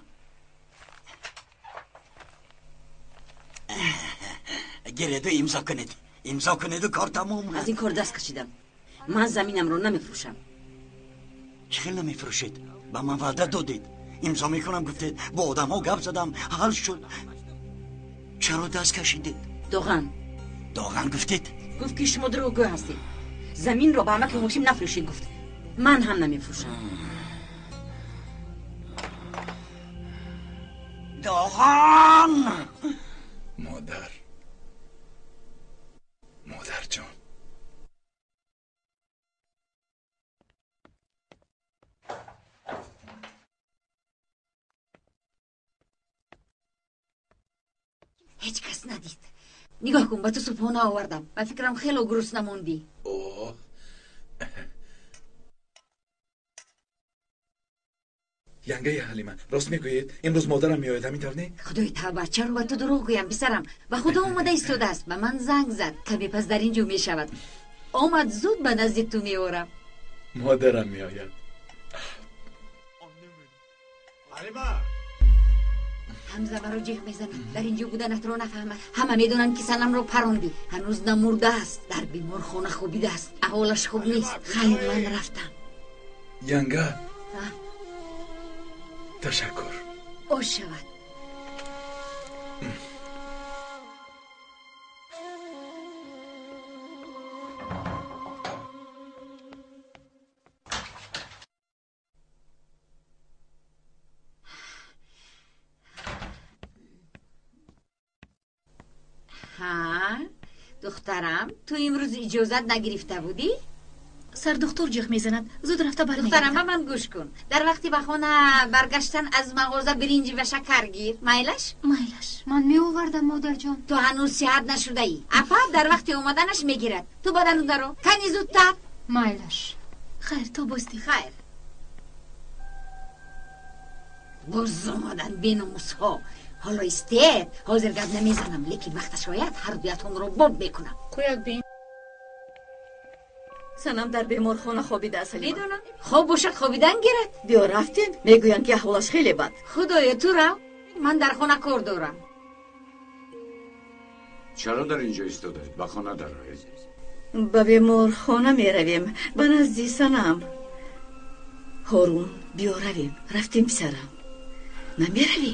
[SPEAKER 2] гиреду имзо кунед, имзо кунеду кор тамом.
[SPEAKER 16] Аз ин кор даст кашидам. Ман заминамро намефурӯшам.
[SPEAKER 2] Чӣ хел намефурӯшед? Ба ман ваъда додед, имзо мекунам гуфтед. Бо одамҳо гап задам, ҳал шуд. Чаро даст кашидед?
[SPEAKER 16] Доған.
[SPEAKER 2] Доған гуфтед?
[SPEAKER 16] Гуфт ки шумо дурӯғгӯ ҳастед. Заминро ба амаки Ҳошим нафурӯшед, гуфт. Ман ҳам намефурӯшам.
[SPEAKER 2] Доған!
[SPEAKER 8] Модар, модарҷон.
[SPEAKER 6] Ҳеҷ кас надид. Нигоҳ кун, ба ту субҳона овардам. Ба фикрам хело гурусна мондӣ.
[SPEAKER 8] Янгаи Ҳалима, рост мегӯед, имрӯз модарам меояд, ҳамин тавр не?
[SPEAKER 6] Худои тавба, чаро ба ту дурӯғ гӯям, писарам? Ба худо омада истодааст, ба ман занг зад. Каме пас дар ин ҷо мешавад. Омад, зуд ба назди ту меорам.
[SPEAKER 8] Модарам меояд.
[SPEAKER 6] Ҳамза маро ҷеғ мезанад. Дар ин ҷо буданатро нафаҳмад. Ҳама медонанд, ки Санамро парондӣ. Ҳанӯз намурдааст, дар беморхона хобидааст. Аҳволаш хуб нест. Хайр, ман рафтам.
[SPEAKER 8] Янга, ташаккур.
[SPEAKER 6] Ош шавад. Духтарам, ту имрӯз иҷозат нагирифта будӣ?
[SPEAKER 4] Сардухтур ҷеғ мезанад, зуд рафта бармегардам.
[SPEAKER 6] Духтарам, ба ман гӯш кун. Дар вақти ба хона баргаштан аз мағоза биринҷ ва шакар гир. Майлаш?
[SPEAKER 7] Майлаш. Ман меовардам, модарҷон.
[SPEAKER 6] Ту ҳанӯз сиҳат нашудаӣ. Апа дар вақти омаданаш мегирад. Ту ба дарун даро. Кани зудтар.
[SPEAKER 7] Майлаш.
[SPEAKER 4] Хайр, то боздид.
[SPEAKER 6] Хайр. Боз омаданд беномусҳо. Ҳоло истед, ҳозир гап намезанам, лекин вақташ ояд ҳар дуятонро боб мекунам.
[SPEAKER 4] Кӯяк бин.
[SPEAKER 13] Санам дар беморхона хобидааст, Ҳалима.
[SPEAKER 6] Медонам. Хоб бошад, хобидан гирад.
[SPEAKER 13] Биё рафтем, мегӯянд ки аҳволаш хеле бад.
[SPEAKER 6] Худоё, ту рав, ман дар хона кор дорам.
[SPEAKER 12] Чаро дар ин ҷо истодаед? Ба хона дароед.
[SPEAKER 13] Ба беморхона меравем, ба назди Санам. Ҳорун, биё равем. Рафтем, писарам. Намеравӣ?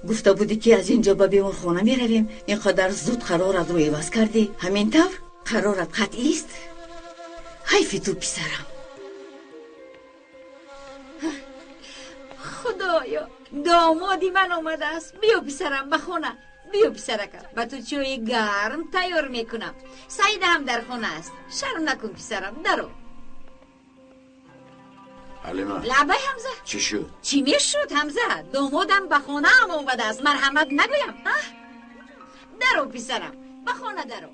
[SPEAKER 13] Гуфта будӣ, ки аз ин ҷо ба беморхона меравем. Ин қадар зуд қароратро иваз кардӣ. Ҳамин тавр қарорат қатъист? Ҳайфи ту, писарам.
[SPEAKER 6] Худоё, домоди ман омадааст. Биё, писарам, ба хона. Биё, писаракам, ба ту чойи гарм тайёр мекунам. Саида ҳам дар хона аст. Шарм накун, писарам, даро.
[SPEAKER 12] Ҳалима.
[SPEAKER 6] Лабай, Ҳамза.
[SPEAKER 12] Чӣ шуд?
[SPEAKER 6] Чӣ мешуд, Ҳамза? Домодам ба хонаам омадааст. Марҳамат нагӯям. Даро, писарам, ба хона даро.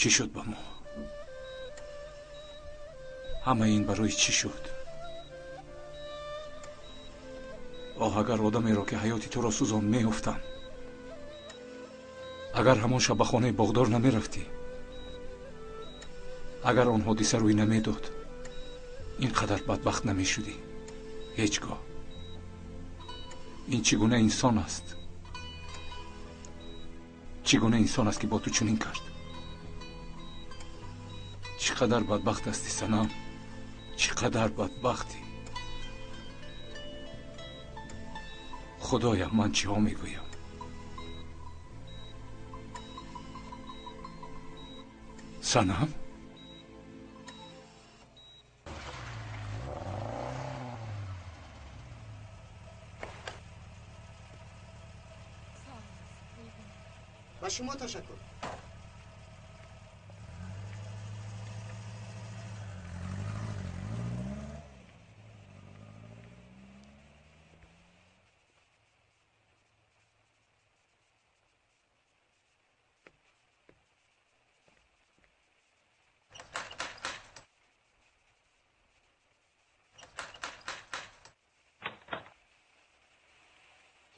[SPEAKER 1] Чӣ шуд ба мо? Ҳамаи ин барои чӣ шуд? Оҳ, агар одамеро, ки ҳаёти туро сӯзон, меёфтам. Агар ҳамон шаб ба хонаи боғдор намерафтӣ, агар он ҳодиса рӯй намедод, ин қадар бадбахт намешудӣ. Ҳеҷ гоҳ. Ин чӣ гуна инсон аст? Чӣ гуна инсон аст, ки бо ту чунин кард? Чӣ қадар бадбахт ҳастӣ, Санам, чӣ қадар бадбахтӣ. Худоям, ман чиҳо мегӯям? Санам?
[SPEAKER 11] Ба шумо ташаккур.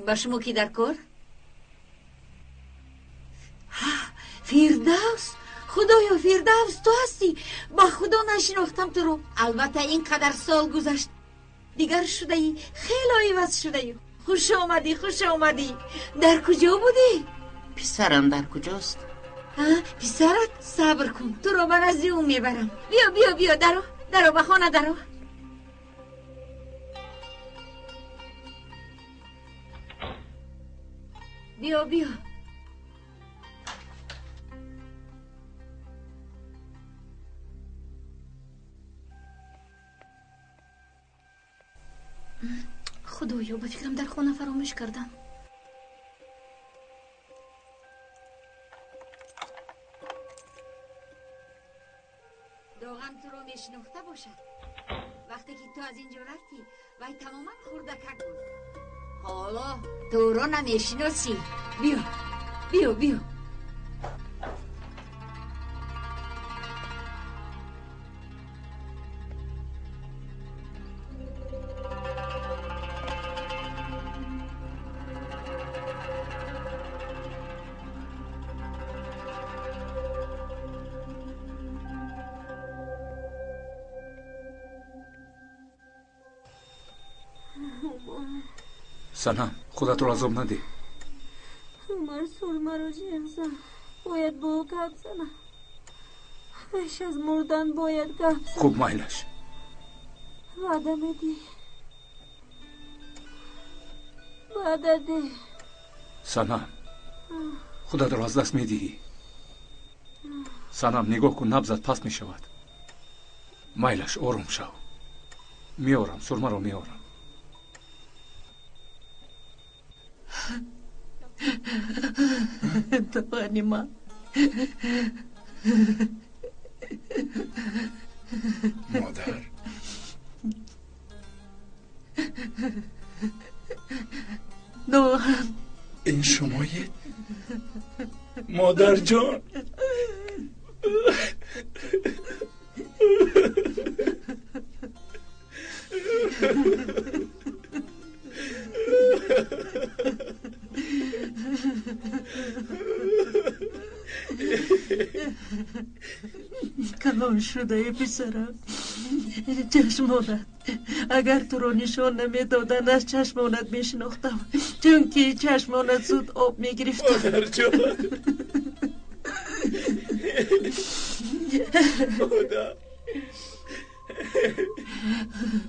[SPEAKER 6] Ба шумо ки дар кор? Фирдавс, худоё, Фирдавс, ту ҳастӣ? Ба худо нашинохтам туро. Албатта, ин қадар сол гузашт, дигар шудаӣ, хело иваз шудаӣ. Хуш омадӣ, хуш омадӣ. Дар куҷо будӣ?
[SPEAKER 16] Писарам дар куҷост?
[SPEAKER 6] Писарат? Сабр кун, туро ба назди ӯ мебарам. Биё, биё, биё, даро, даро, ба хона даро. Биё, биё.
[SPEAKER 4] Худоё, ба фикрам дар хона фаромӯш кардам.
[SPEAKER 6] Доған туро мешинохта бошад. Вақте ки ту аз инҷо рафтӣ, вай тамоман хурдакак буд. Ҳоло туро намешиносӣ. Биё, биё, биё.
[SPEAKER 1] Санам, худатро азоб надеҳ.
[SPEAKER 17] Умар сурмаро ҷеғ зад. Бояд бо ӯ гап занам. Пеш аз мурдан бояд гап занам.
[SPEAKER 1] Хуб, майлаш.
[SPEAKER 17] Ваъда медиҳӣ? Ваъда деҳ.
[SPEAKER 1] Санам, худатро аз даст медиҳӣ. Санам, нигоҳ кун, набзат паст мешавад. Майлаш, ором шав. Меорам, сурмаро меорам.
[SPEAKER 13] Доғани ман.
[SPEAKER 8] Модар.
[SPEAKER 13] Доған.
[SPEAKER 8] Ин шумоед? Модарҷон.
[SPEAKER 13] Калон шудаи писарам, чашмонат агар туро нишон намедоданд, аз чашмонат мешинохтам, чунки чашмонат зуд об мегирифт.
[SPEAKER 8] Модарҷон, модар.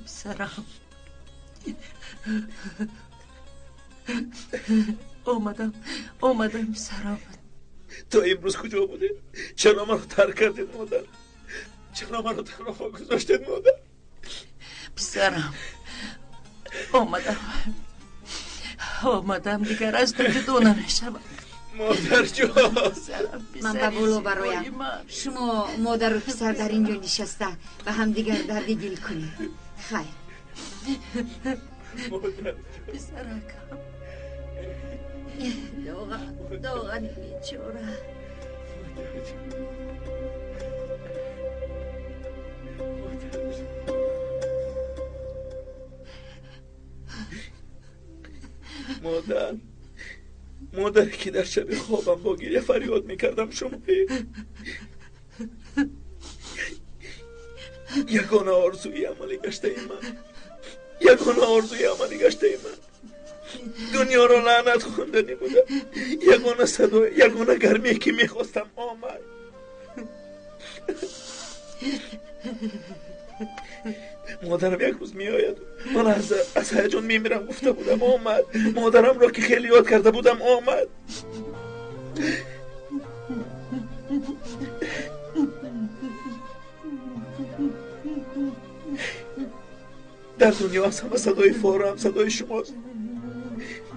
[SPEAKER 13] Писарам, омадам, омадам, писарам.
[SPEAKER 8] То имрӯз куҷо будед? Чаро маро тарк кардед, модар? Чаро маро танҳо гузоштед, модар?
[SPEAKER 13] Писарам, омадам, омадам, дигар аз ту ҷудо намешавам.
[SPEAKER 8] Модарҷон.
[SPEAKER 6] Ман ба боло бароям. Шумо модару писар дар ин ҷо нишаста ба ҳамдигар дарди дил кунед. Хайр.
[SPEAKER 13] Писаракам. Доған, доғани бечора.
[SPEAKER 8] Модар, модаре ки дар шаби хобам бо гиря фарёд мекардам, шумоед. Ягона орзуи амалӣ гаштаи ман, ягона орзуи амалӣ гаштаи ман дунёро лаънат хонданӣ буда. Ягона садо, ягона гармие ки мехостам омад. Модарам як рӯз меояд, ман аз ҳаяҷон мемирам гуфта будам, омад. Модарамро ки хеле ёд карда будам, омад. Дар дунё аз ҳама садои форам садои шумост.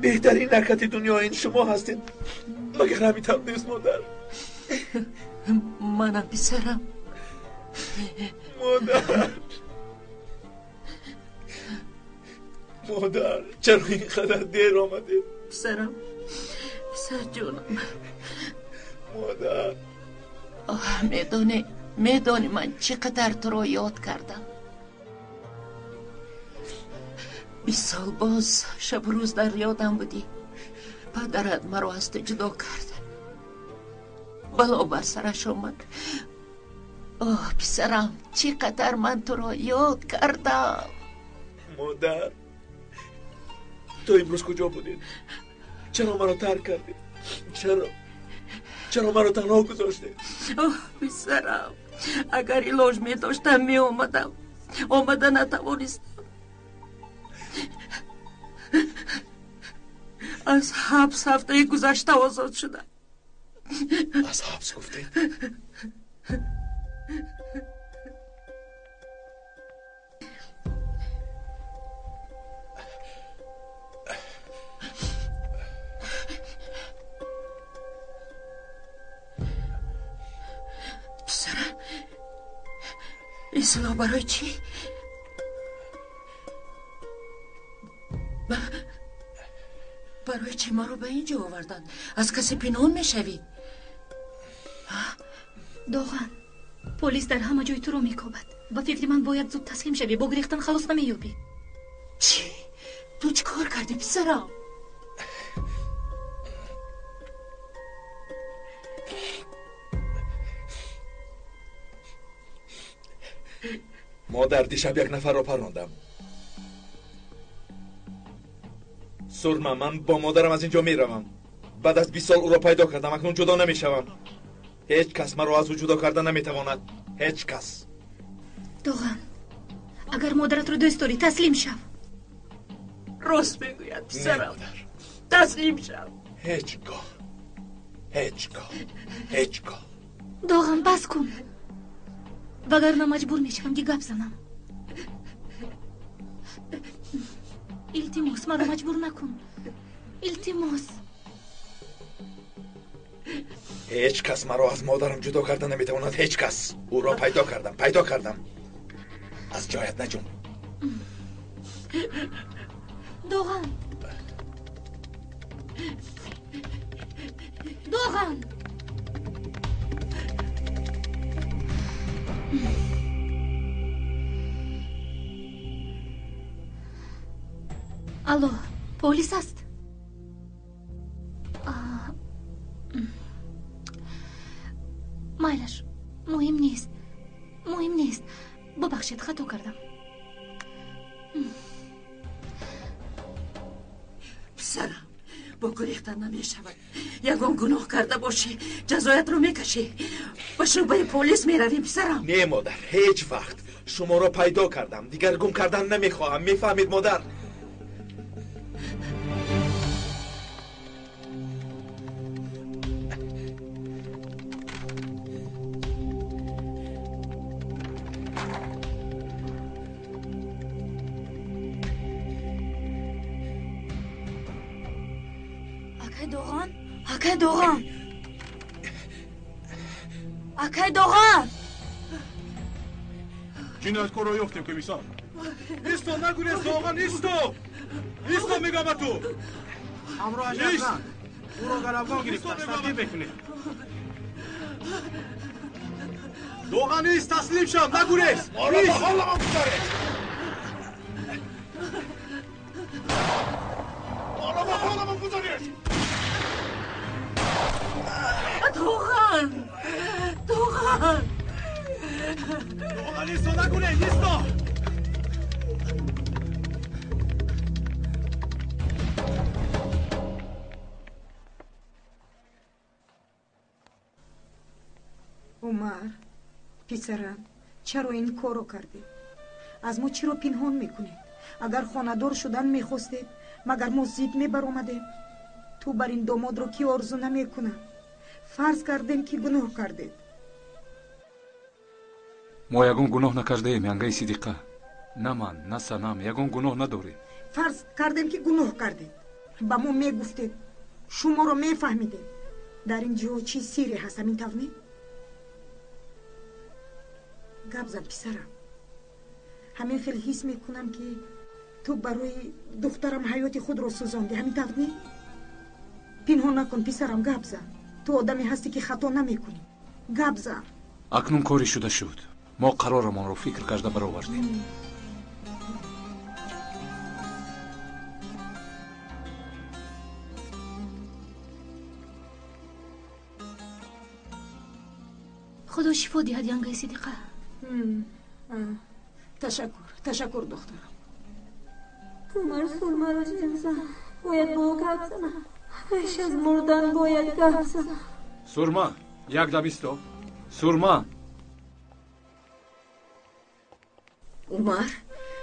[SPEAKER 8] Беҳтарин накати дунё ин шумо ҳастед. Магар ҳамин тавр нест, модар?
[SPEAKER 13] Манам, писарам.
[SPEAKER 8] Модар, модар, чаро ин қадар дер омадед?
[SPEAKER 13] Писарам, писарҷонам.
[SPEAKER 8] Модар.
[SPEAKER 13] Оҳ, медонӣ, медонӣ ман чӣ қадар туро ёд кардам. 20 сол боз шабу рӯз дар ёдам будӣ. Падарат маро аз ту ҷудо кард. Бало бар сараш омад. Оҳ, писарам, чӣ қадар ман туро ёд кардам.
[SPEAKER 8] Модар, ту имрӯз куҷо будед? Чаро маро тарк кардед? Чаро? Чаро маро танҳо гузоштед?
[SPEAKER 13] Оҳ, писарам, агар илоҷ медоштам меомадам. Омада натавонистам. Аз ҳабс ҳафтаи гузашта озод шудам.
[SPEAKER 8] Аз ҳабс гуфтед?
[SPEAKER 13] Ин силоҳ барои чӣ? Барои чӣ маро ба ин ҷо оварданд? Аз касе пинҳон мешавӣ?
[SPEAKER 4] Доған, полис дар ҳама ҷой туро мекобад. Ба фикри ман бояд зуд таслим шавӣ, бо гирехтан халос намеёбӣ.
[SPEAKER 13] Чӣ? Ту чӣ кор кардӣ, писарам?
[SPEAKER 8] Модар, дишаб як нафарро паррондам. Сурма, ман бо модарам аз ин ҷо меравам. Баъд аз 20 сол ӯро пайдо кардам, акнун ҷудо намешавам. Ҳеҷ кас маро аз ӯ ҷудо карда наметавонад. Ҳеҷ кас.
[SPEAKER 4] Доған, агар модаратро дӯст дорӣ, таслим шав.
[SPEAKER 13] Рост мегӯяд, писарам. Таслим шав.
[SPEAKER 8] Ҳеҷ гоҳ, ҳеҷ гоҳ, ҳеҷ гоҳ.
[SPEAKER 4] Доған, бас кун, вагарна маҷбур мешавам ки гап занам. Илтимос, маро маҷбур накун. Илтимос.
[SPEAKER 8] Ҳеҷ кас маро аз модарам ҷудо карда наметавонад. Ҳеҷ кас. Ӯро пайдо кардам, пайдо кардам. Аз ҷоят наҷум.
[SPEAKER 4] Доған, Доған. Алло, полис аст? Майлаш, муҳим нест, муҳим нест. Бубахшед, хато кардам.
[SPEAKER 13] Писарам, бо гурехтан намешавад. Ягон гуноҳ карда бошӣ, ҷазоятро мекашӣ. Ба шӯъбаи полис меравем, писарам.
[SPEAKER 8] Не, модар, ҳеҷ вақт. Шуморо пайдо кардам, дигар гум кардан намехоҳам. Мефаҳмед, модар?
[SPEAKER 15] Акай Доған, акай Доған, акай Доған.
[SPEAKER 5] Ҷинояткорро ёфтем, комиссар. Исто, нагурез, Доған, исто! Исто, мегӯям ба ту!
[SPEAKER 10] Ҳамроҳаш ҳастанд. Ӯро гаравгон гирифтааст, тартиб мекунем.
[SPEAKER 5] Доған, ист, таслим шав, нагурез!
[SPEAKER 8] Моро ба ҳоламон гузоред! Моро ба ҳоламон гузоред!
[SPEAKER 13] Доған! Доған!
[SPEAKER 5] Доған, исто, нагурез, исто!
[SPEAKER 9] Умар, писарам, чаро ин корро кардед? Аз мо чиро пинҳон мекунед? Агар хонадор шудан мехостед, магар мо зид мебаромадем? Ту бар ин домодро ки орзу намекунад? Фарз кардем ки гуноҳ кардед.
[SPEAKER 1] Мо ягон гуноҳ накардаем, янгаи Сидиқа. На ман, на Санам ягон гуноҳ надорем.
[SPEAKER 9] Фарз кардем ки гуноҳ кардед. Ба мо мегуфтед, шуморо мефаҳмидем. Дар ин ҷо чӣ сирре ҳаст, ҳамин тавр не? Гап зан, писарам. Ҳамин хел ҳис мекунам ки ту барои духтарам ҳаёти худро сӯзондӣ, ҳамин тавр не? Пинҳон накун, писарам, гап зан. Ту одаме ҳастӣ ки хато намекунӣ. Гап зан.
[SPEAKER 1] Акнун коре шуда шуд. Мо қарорамонро фикр карда баровардем.
[SPEAKER 4] Худо шифо диҳад, янгаи Сидиқа.
[SPEAKER 9] Ташаккур, ташаккур, духтарам.
[SPEAKER 17] Умар Сурмаро ҷеғ зад. Бояд бо ӯ гап занам. Пеш аз мурдан бояд гап занам.
[SPEAKER 1] Сурма, як дам исто. Сурма.
[SPEAKER 13] Умар,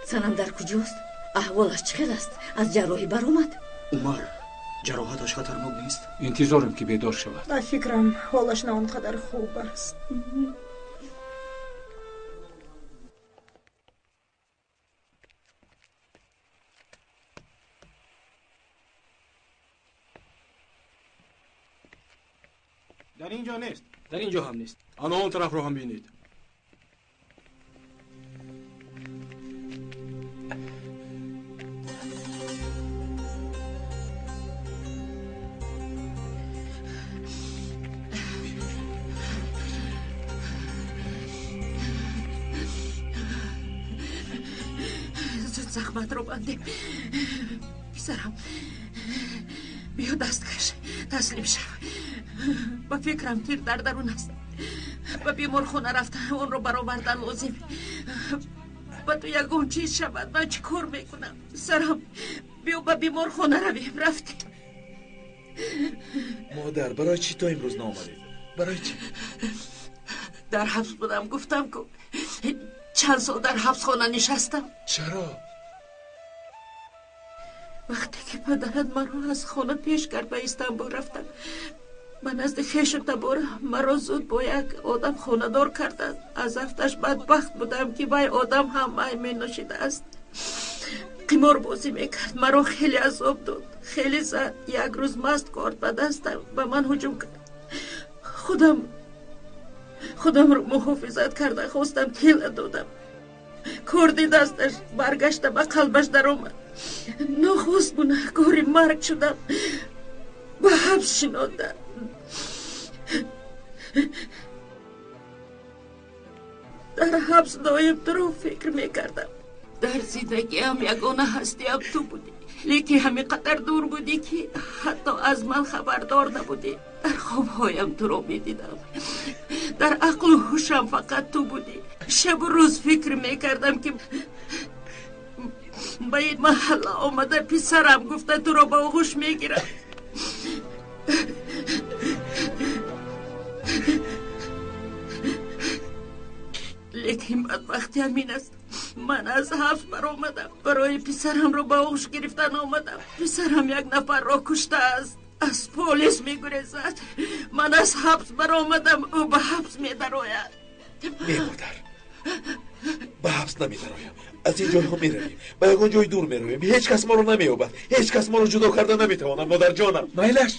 [SPEAKER 13] Санам дар куҷост? Аҳволаш чӣ хел аст? Аз ҷарроҳӣ баромад?
[SPEAKER 18] Умар, ҷароҳаташ хатарнок нест?
[SPEAKER 1] Интизорем ки бедор шавад.
[SPEAKER 9] Ба фикрам, ҳолаш на он қадар хуб аст.
[SPEAKER 5] Дар ин ҷо нест, дар ин ҷо ҳам нест. Ана он тарафро ҳам бинед.
[SPEAKER 13] рахматро бандем. Писарам, биё даст каш, таслим шав. Ба фикрам тир дар дарун аст. Ба беморхона рафта онро баровардан лозим. Ба ту ягон чиз шавад, ман чӣ кор мекунам? Писарам, биё ба беморхона равем. Рафтем.
[SPEAKER 8] Модар, барои чӣ то имрӯз наомадед? Барои чӣ?
[SPEAKER 13] Дар ҳабс будам, гуфтам ку. Чанд сол дар ҳабсхона нишастам.
[SPEAKER 8] Чаро?
[SPEAKER 13] Вақте ки падарат маро аз хона пеш кард, ба Истанбул рафтам. Ба назди хешу табора маро зуд бо як одам хонадор карданд. Аз афташ бадбахт будам, ки вай одам ҳам май меношидааст. Қиморбозӣ мекард, маро хеле азоб дод, хеле зад. Як рӯз маст корд ба дастам ба ман ҳуҷум кард. Худамро муҳофизат карда хостам, тела додам. Корди дасташ баргашта ба қалбаш даромад. Нохост гунаҳкори марг шудам. Ба ҳабс шинондам. Дар ҳабс доим туро фикр мекардам. Дар зиндагиам ягона ҳастиам ту будӣ, лекин ҳамин қадар дур будӣ, ки ҳатто аз ман хабардор набудӣ. Дар хобҳоям туро медидам, дар ақлу ҳушам фақат ту будӣ. Шабу рӯз фикр мекардам, ки ба ин маҳалла омада писарам гуфта туро ба оғӯш мегирам. Лекин бадбахти ҳамин аст, ман аз ҳабс баромадам, барои писарамро ба оғӯш гирифтан омадам. Писарам як нафарро куштааст, аз полис мегурезад. Ман аз ҳабс баромадам, ӯ ба ҳабс медарояд.
[SPEAKER 8] Не, модар, ба ҳабс намедароям. Аз ин ҷойҳо меравем, ба ягон ҷои дур меравем. Ҳеҷ кас моро намеёбад, ҳеҷ кас моро ҷудо карда наметавонад. Модарҷонам, майлаш.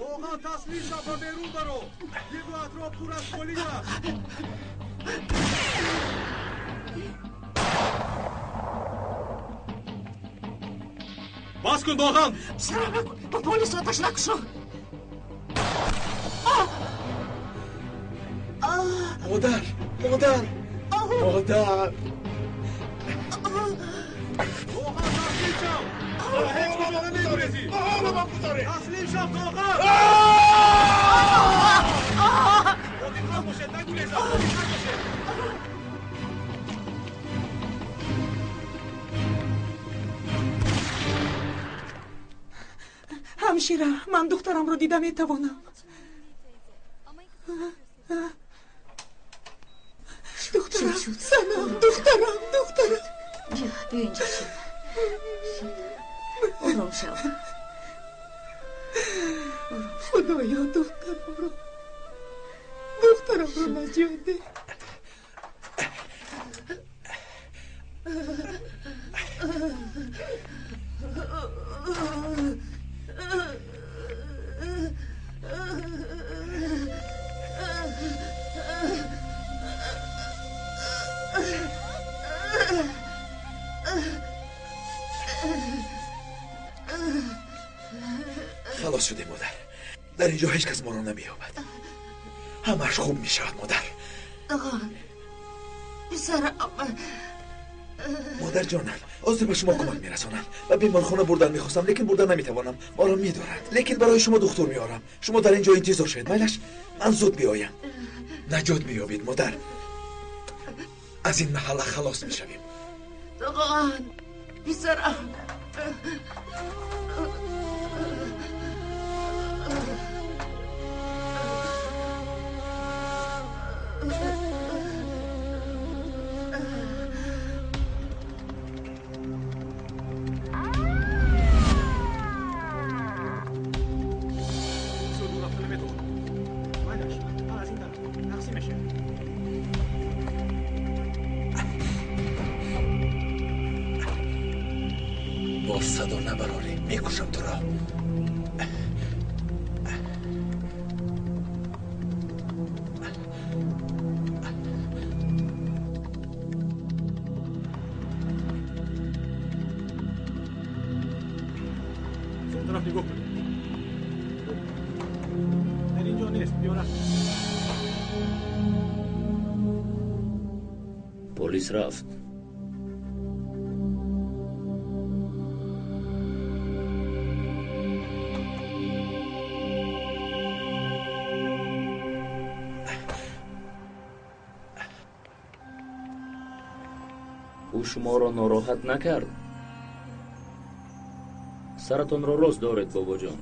[SPEAKER 5] Доған, таслим шав, ба берун баро. Гирду атроф пур аз полис аст. Бас кун, Доған!
[SPEAKER 13] Писарам, накун, ба полис оташ накушо.
[SPEAKER 8] Модар, модар, модар!
[SPEAKER 5] Доған, таслим шав! Ҳеҷ куҷо намегурезӣ! Таслим шав, Доған! Бо диққат бошед, нагурезад, бо диққат бошед!
[SPEAKER 9] Ҳамшира, ман духтарамро дида метавонам. Духтарам, Санам, духтарам, духтарам.
[SPEAKER 13] Биё, биё инҷо шин. Ором шав.
[SPEAKER 9] Худоё, духтарамро, духтарамро наҷот деҳ.
[SPEAKER 8] Халос шудем, модар. Дар ин ҷо ҳеҷ кас моро намеёбад. Ҳамааш хуб мешавад, модар.
[SPEAKER 13] Писарам.
[SPEAKER 8] Модарҷонам, ҳозир ба шумо кӯмак мерасонам. Ба беморхона бурдан мехостам, лекин бурдан наметавонам. Моро медоранд. Лекин барои шумо духтур меорам. Шумо дар ин ҷо интизор шавед, майлаш? Ман зуд меоям. Наҷот меёбед, модар. Аз ин маҳалла халос мешавем.
[SPEAKER 13] Доған, писарам.
[SPEAKER 8] Боз садо набарорӣ, мекушам туро.
[SPEAKER 5] Он тараф нигоҳ кунед. Дар ин ҷо нест, биё рафтем.
[SPEAKER 19] Полис рафт. Ӯ шуморо нороҳат накард? Саратонро рост доред, бобоҷон.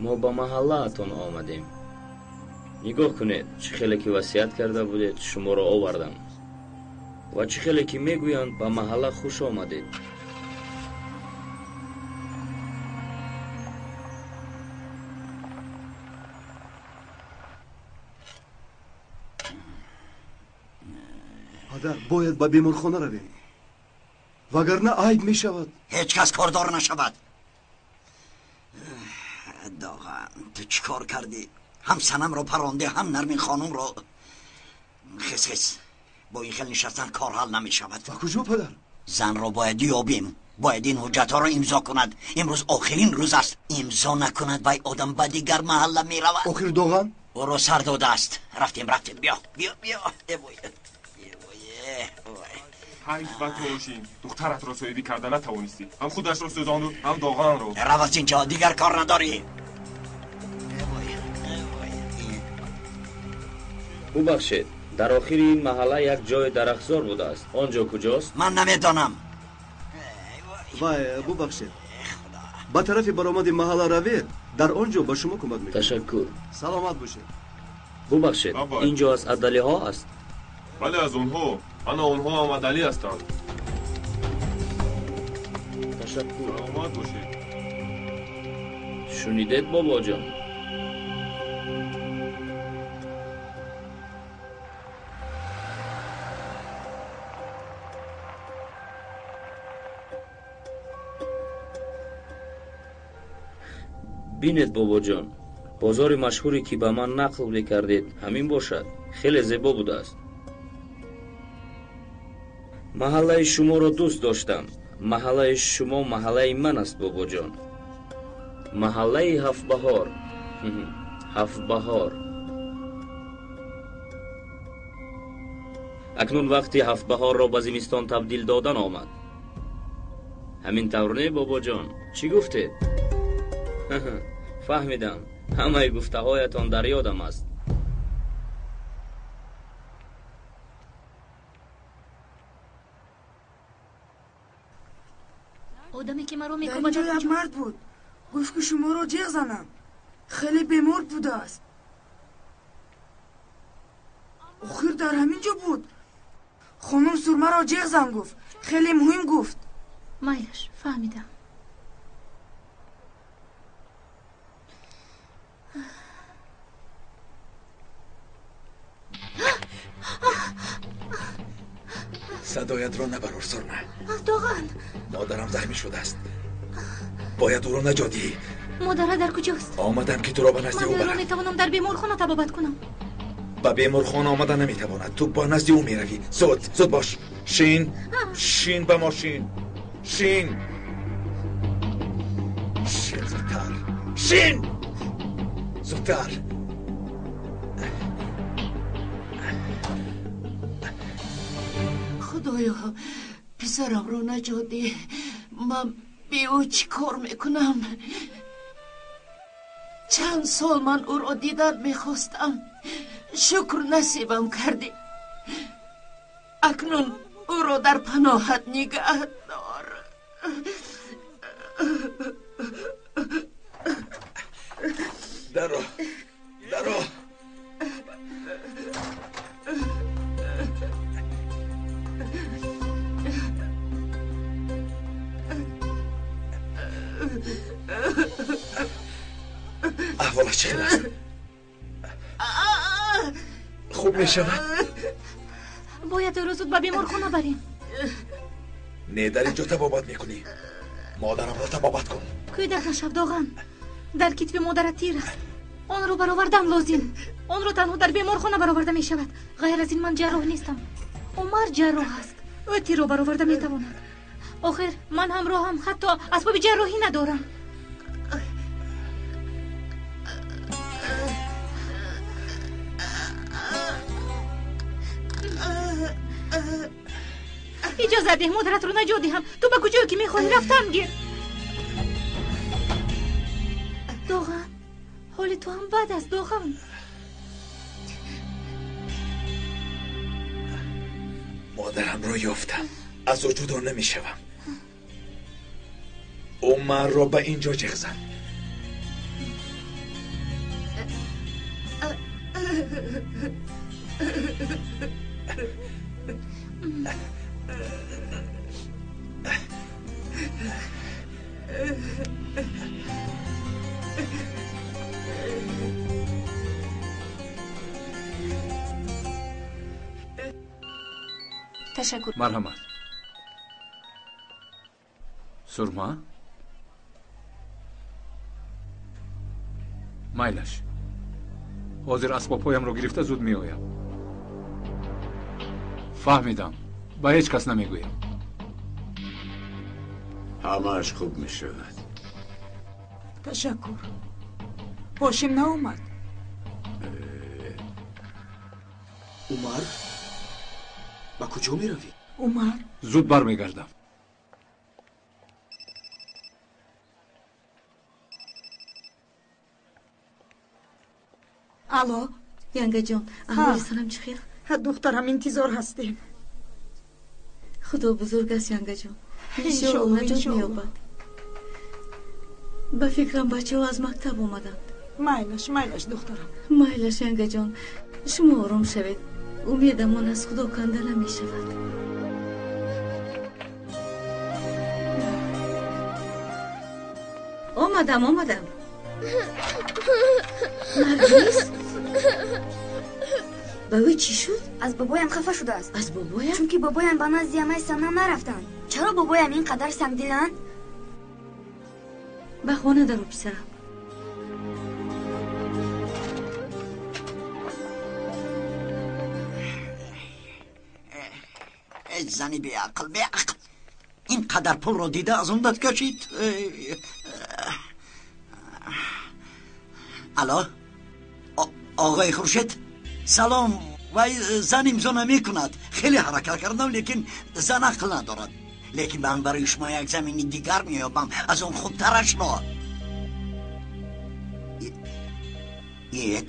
[SPEAKER 19] Мо ба маҳаллаатон омадем. Нигоҳ кунед, чӣ хеле ки васият карда будед, шуморо овардам. Ва чӣ хеле ки мегӯянд, ба маҳалла хуш омадед.
[SPEAKER 20] Падар, бояд ба беморхона равем, вагарна айб мешавад.
[SPEAKER 2] Ҳеҷ кас кордор нашавад. Доға, ту чӣ кор кардӣ? Ҳам Санамро паронде, ҳам Нармин хонумро. Хес хес, бо ин хел нишастан кор ҳал намешавад.
[SPEAKER 20] Ба куҷо, падар?
[SPEAKER 2] Занро бояд ёбем. Бояд ин ҳуҷҷатҳоро имзо кунад. Имрӯз охирин рӯз аст. Имзо накунад, вай одам ба дигар маҳалла меравад.
[SPEAKER 20] Охир Доған?
[SPEAKER 2] Ӯро сар додааст. Рафтем, рафтем. Биё, биё, биё. Эвой.
[SPEAKER 3] Ҳайф ба ту, Ҳошим, духтаратро соҳибӣ карда натавонистӣ. Ҳам худашро сӯзонду, ҳам Доғанро.
[SPEAKER 2] Рав аз инҷо, дигар кор надорӣ.
[SPEAKER 19] Бубахшед, дар охири ин маҳалла як ҷои дарахтзор будааст. Он ҷо куҷост?
[SPEAKER 2] Ман намедонам.
[SPEAKER 20] Вай, бубахшед, ба тарафи баромади маҳалла равед, дар он ҷо ба шумо кӯмак мекунам.
[SPEAKER 19] Ташаккур.
[SPEAKER 20] Саломат бошед.
[SPEAKER 19] Бубахшед, ин ҷо аз адалиҳо аст?
[SPEAKER 3] Бале, аз онҳо. Ана онҳо ҳам адалӣ ҳастанд.
[SPEAKER 19] Ташаккур.
[SPEAKER 3] Саломат бошед.
[SPEAKER 19] Шунидед, бобоҷон? Бинед, бобоҷон, бозори машҳуре ки ба ман нақл мекардед ҳамин бошад. Хеле зебо будааст. Маҳаллаи шуморо дӯст доштам. Маҳаллаи шумо маҳаллаи ман аст, бобоҷон. Маҳаллаи Ҳафтбаҳор. Ҳафтбаҳор. Акнун вақти Ҳафтбаҳорро ба зимистон табдил додан омад. Ҳамин тавр не, бобоҷон? Чӣ гуфтед? Фаҳмидам. Ҳамаи гуфтаҳоятон дар ёдам аст.
[SPEAKER 4] Одаме ки маро
[SPEAKER 21] Дар
[SPEAKER 4] мекӯбад
[SPEAKER 21] инҷо як мард буд, гуфт ки шуморо ҷеғ занам. Хеле бемор будааст. Охир дар ҳамин ҷо буд. Хонум Сурмаро ҷеғ зан гуфт. Хеле муҳим гуфт.
[SPEAKER 4] Майлаш, фаҳмидам.
[SPEAKER 8] Садоятро набарор, Сурма.
[SPEAKER 4] Доған.
[SPEAKER 8] Модарам захмӣ шудааст. Бояд ӯро наҷот диҳӣ.
[SPEAKER 4] Модара дар куҷост?
[SPEAKER 8] Омадам ки туро ба назди ӯ
[SPEAKER 4] Ман ӯро
[SPEAKER 8] барам.
[SPEAKER 4] метавонам дар беморхона табобат кунам.
[SPEAKER 8] Ба беморхона омада наметавонад. Ту ба назди ӯ меравӣ. Зуд, зуд бош. Шин, шин ба мошин. Шин. Шин зудтар. Шин! Зудтар.
[SPEAKER 13] Худоё, писарамро наҷот деҳ. Ман бе ӯ чӣ кор мекунам? Чанд сол ман ӯро дидан мехостам. Шукр, насибам кардӣ. Акнун ӯро дар паноҳат нигаҳ дор.
[SPEAKER 8] Даро, даро. Аҳволаш чӣ хел аст? Хуб мешавад?
[SPEAKER 4] Бояд ӯро зуд ба беморхона барем.
[SPEAKER 8] Не, дар ин ҷо табобат мекунӣ. Модарамро табобат кун.
[SPEAKER 4] Кӯдак нашав, Доған. Дар китфи модарат тир аст. Онро баровардан лозим. Онро танҳо дар беморхона бароварда мешавад. Ғайр аз ин ман ҷарроҳ нестам. Умар ҷарроҳ аст. Ӯ тирро бароварда метавонад. Охир ман ҳамроҳам ҳатто асбоби ҷарроҳӣ надорам. Иҷозат деҳ, модаратро наҷот диҳам. Ту ба куҷое ки мехоҳӣ рафтан гир. Доған, ҳоли ту ҳам бад аст, Доған.
[SPEAKER 8] Модарамро ёфтам. Аз ӯ ҷудо намешавам. Умарро ба ин ҷо ҷеғ зад.
[SPEAKER 4] Ташаккур.
[SPEAKER 1] Марҳамат. Сурма? Майлаш. Ҳозир асбобҳоямро гирифта зуд меоям. Фаҳмидам. Ба ҳеҷ кас намегӯям.
[SPEAKER 12] Ҳамааш хуб мешавад.
[SPEAKER 9] Ташаккур. Ҳошим наомад?
[SPEAKER 18] Умар, ба куҷо меравӣ?
[SPEAKER 9] Умар,
[SPEAKER 1] зуд бармегардам.
[SPEAKER 9] Алло,
[SPEAKER 13] Янгаҷон, аҳволи санам чӣ хел?
[SPEAKER 9] Духтарам, интизор ҳастем.
[SPEAKER 13] Худо бузург аст, Янгаҷон. Иншоалло наҷот меёбад. Ба фикрам бачаҳо аз мактаб омаданд.
[SPEAKER 9] Майлаш, майлаш, духтарам.
[SPEAKER 13] Майлаш, Янгаҷон, шумо ором шавед. Умедамон аз Худо канда намешавад. Омадам, омадам. Наргиз? Ба ӯ чӣ шуд?
[SPEAKER 15] Аз бобоям хафа шудааст.
[SPEAKER 13] Аз бобоям?
[SPEAKER 15] Чунки бобоям ба назди амаи Санам нарафтанд. Чаро бобоям ин қадар сангдиланд?
[SPEAKER 13] Ба хона даро, писарам.
[SPEAKER 14] Зани беақл, беақл. Ин қадар пулро дида аз он дад кашид. Алло, оғои Хуршед, салом. Вай зан имзо намекунад. Хеле ҳаракат кардам, лекин зан ақл надорад. Лекин ман барои шумо як замини дигар меёбам, аз он хубтарашро.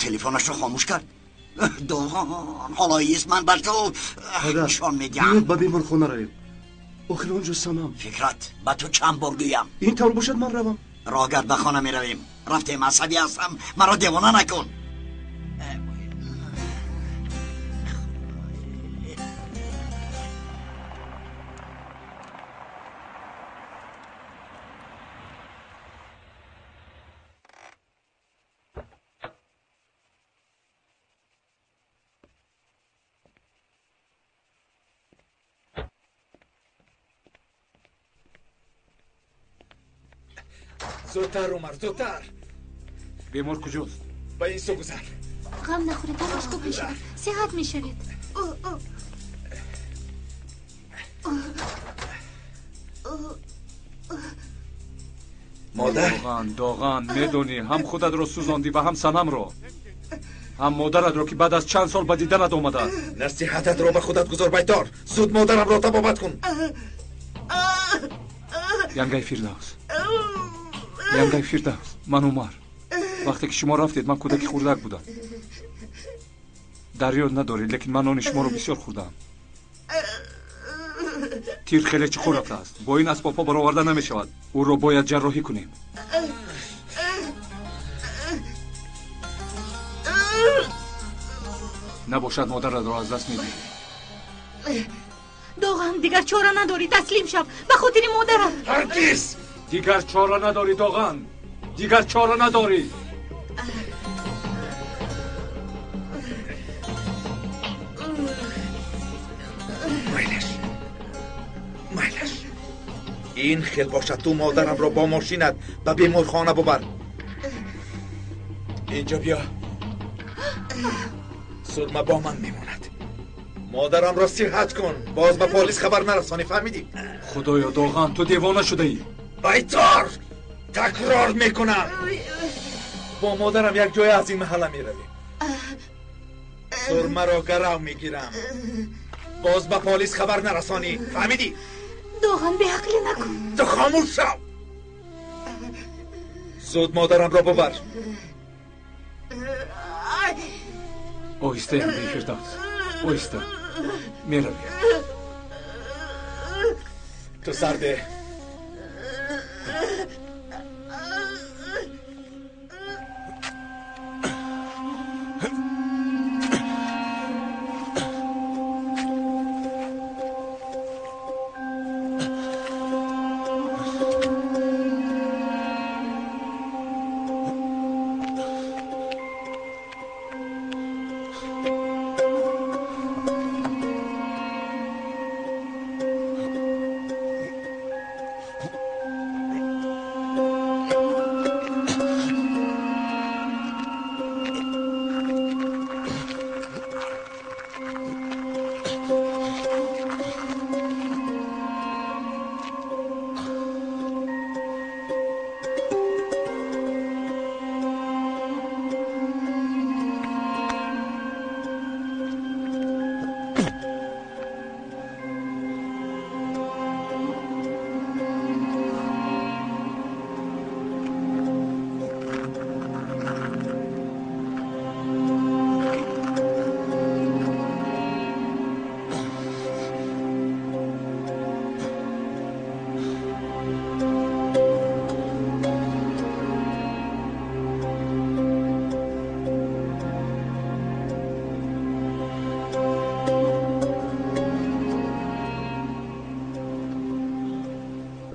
[SPEAKER 14] Телефонашро хомӯш кард. Доғон, ҳоло ист, ман ба ту нишон медиҳам.
[SPEAKER 20] Биёед ба беморхона равем. Охир он ҷо Санам.
[SPEAKER 14] Фикрат, ба ту чанд бор гӯям?
[SPEAKER 20] Ин тавр бошад, ман равам.
[SPEAKER 14] Роҳгард, ба хона меравем. Рафтем, асабӣ ҳастам, маро девона накун.
[SPEAKER 8] Зудтар, Умар, зудтар.
[SPEAKER 1] Бемор куҷост?
[SPEAKER 8] Ба ин сӯ гузар.
[SPEAKER 4] Ғам нахӯред, ҳамаш хуб мешавад. Сиҳат мешавед.
[SPEAKER 8] Модар.
[SPEAKER 1] Доған, Доған, медонӣ, ҳам худатро сӯзондӣ ва ҳам Санамро, ҳам модаратро, ки баъд аз чанд сол ба диданат омадааст.
[SPEAKER 8] Насиҳататро ба худат гузор, Байтор. Зуд модарамро табобат кун.
[SPEAKER 1] Янгай Фирдавс, Янгай Фирдавс, ман Умар. Вақте ки шумо рафтед, ман кӯдаки хурдак будам. Дар ёд надоред, лекин ман нони шуморо бисёр хӯрдаам. Тир хеле чуқур рафтааст. Бо ин асбобҳо бароварда намешавад. Ӯро бояд ҷарроҳӣ кунем. Набошад, модаратро аз даст медиҳӣ.
[SPEAKER 4] Доған, дигар чора надорӣ, таслим шав ба хотири модарат.
[SPEAKER 8] Ҳаргиз!
[SPEAKER 1] Дигар чора надорӣ, Доған. Дигар чора надорӣ.
[SPEAKER 8] Майлаш, майлаш. Ин хел бошад, ту модарамро бо мошинат ба беморхона бубар. Инҷо биё. Сурма бо ман мемонад. Модарамро сиҳат кун. Боз ба полис хабар нарасонӣ, фаҳмидӣ?
[SPEAKER 1] Худоё, Доған, ту девона шудаӣ.
[SPEAKER 8] Байтор, такрор мекунам. Бо модарам як ҷоя аз ин маҳалла меравем. Сурмаро гарав мегирам. Боз ба полис хабар нарасонӣ, фаҳмидӣ?
[SPEAKER 4] Доған, беақлӣ накун.
[SPEAKER 8] Ту хомӯш шав. Зуд модарамро бубар.
[SPEAKER 1] Оҳиста, Янгай Фирдавс, оҳиста. Меравем.
[SPEAKER 8] Ту сарде.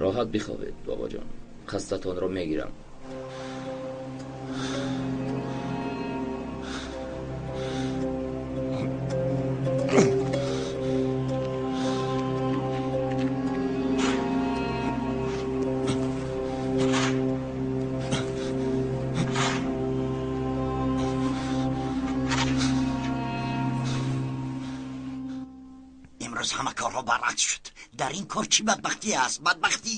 [SPEAKER 19] Роҳат бихобед, бобоҷон, хастатонро мегирам.
[SPEAKER 14] Имрӯз ҳама корҳо баръакс шуд. Дар ин кор чӣ бадбахтӣ аст? Бадбахтӣ.